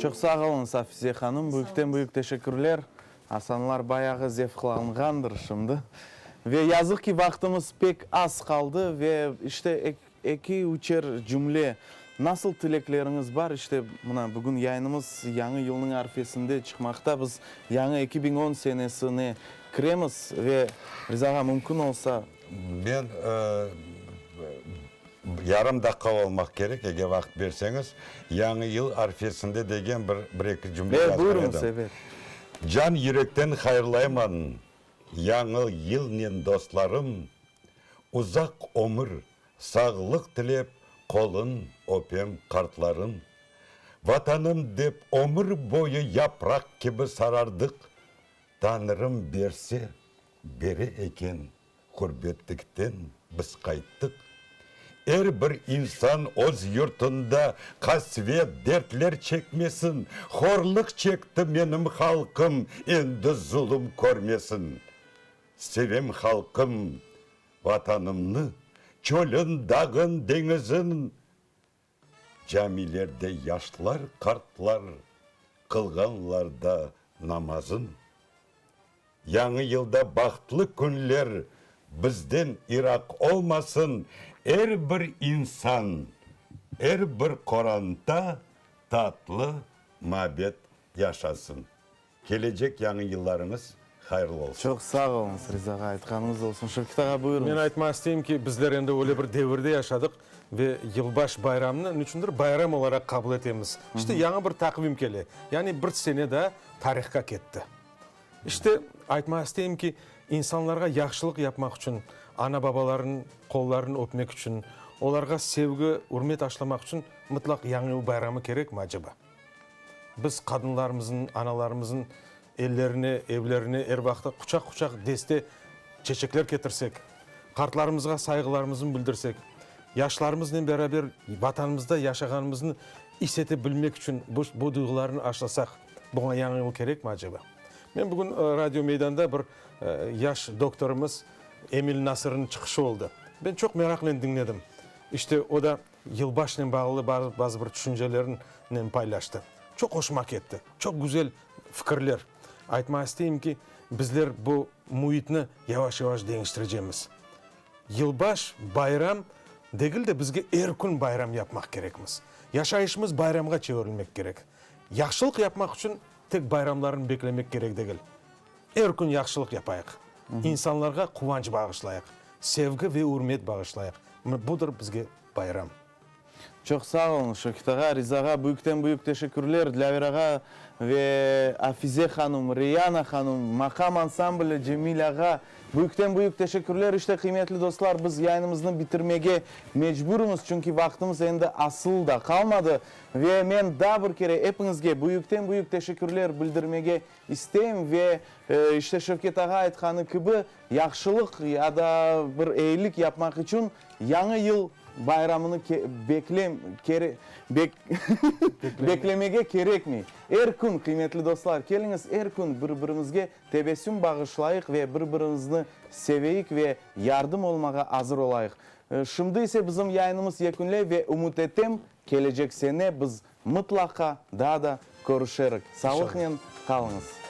Çoq sağ oluñız, Afize hanım, büyükten büyük teşekkürler. Asanlar bayağı zevqlanğandır şimdi. Ve yazıq ki, vaqtımız pek az qaldı ve işte eki, üçer cümle nasıl tilekleriñiz bar? İşte, mına, bugün yayınımız Yañı yılnıñ arfesinde çıqmaqta. Biz yañı 2010 senesine kiremiz ve, Riza ağa, mümkün olsa. Men yarım daqqa olmaq kerek, eger vaqıt berseñiz, Yañı yıl arfesinde degen bir, bir-eki cümle yazğan edim. Buyurıñız, ebet. Can yürekten hayırlayman Yañı yılnen dostlarım, Uzaq ömür, sağlıq tilep qolun öpem qartlarım. Vatanım dep ömür boyu yapraq kibi sarardıq, Tañrım berse, bere eken Ğurbetlikten biz qayttıq. Er bir insan öz yurtunda qasvet, dertler çekmesin, Horluq çekti menim halqım, endi zulum körmesin. Sevem halqım, Vatanımnı, çölün, dağın, deñizin. Camilerde yaşlar, qartlar qılğanlar da namazın. Yañı yılda bahtlı künler bizden iraq olmasın, er bir insan, er bir qoranta tatlı mabet yaşasın. Kelecek yañı yıllarıñız hayırlı olsun. Çoq sağ oluñız, Riza ağa, aytqanıñız olsun. Şevket ağa, buyurıñız. Men aytmaq isteyim ki, bizler endi öyle bir devirde yaşadıq ve yılbaş bayramını niçündir bayram olaraq qabul etemiz. İşte, yañı bir taqvim kele. Yani bir sene daa tarihqa ketti. İşte, aytmaq isteyim ki, insanlarğa yahşılıq yapmaq içün, ana-babalarnıñ qollarını öpmek içün, olarğa sevgi, ürmet aşlamaq içün mıtlaq Yañı yıl bayramı kerekmi, aceba? Biz qadınlarımıznıñ, analarımıznıñ ellerine, evlerine er vaqıt quçaq-quçaq deste çeçekler ketirsek, qartlarımızğa sayğılarımıznı bildirsek, yaşlarımıznen beraber Vatanımızda yaşağanımıznı is ete bilmek içün bu bu duyğularnı aşlasaq, buña Yañı yıl kerekmi aceba? Men bugün radio meydanda bir yaş doktorımız Emil Nasırnıñ çıqışı oldı. Ben çoq meraqnen diñledim. İşte, o da Yılbaşnen bağlı bazı bir tüşüncelerinen paylaştı. Çoq hoşuma ketti. Çoq güzel fikirler. Aytmağa isteyim ki, bizler bu müitni yavaş-yavaş deñiştirecemiz. Yılbaş, bayram degil de, bizge er kün bayram yapmaq kerekmiz. Yaşayışımız bayramğa çevirilmek kerek. Yahşılıq yapmaq içün tek bayramlarnı beklemek kerek degil. Er kün yahşılıq yapayıq. İnsanlarğa quvanç bağışlayıq. Sevgi ve ürmet bağışlayıq. Budır bizge bayram. Çoq sağ oluñız, Şevket ağa, Riza ağa, büyükten-büyük teşekkürler, Dilâver ağa ve Afize hanum, Reyana hanum, maqam ansambli, Cemil ağa, büyükten-büyük teşekkürler. İşte, qıymetli dostlar, biz yayınımıznı bitirmege mecburmız, çünki vaqtımız endi asıl da qalmadı. Ve men daa bir kere epiñizge büyükten-büyük teşekkürler bildirmege İsteyim ve, işte, Şevket ağa aytqanı kibi, yahşılıq ya da bir eyilik yapmaq içün Yañı yıl bayramını beklemege kerekmey. Er kün, qıymetli dostlar, keliñiz, er kün bir-birimizge tebessüm bağışlayıq ve bir-birimizni seveyik ve yardım olmağa azır olayıq. Şimdi ise bizim yayınımız yekünley ve ümüt etem, kelecek sene biz Mıtlaqa daa da körüşerik. Sağlıqnen qalıñız.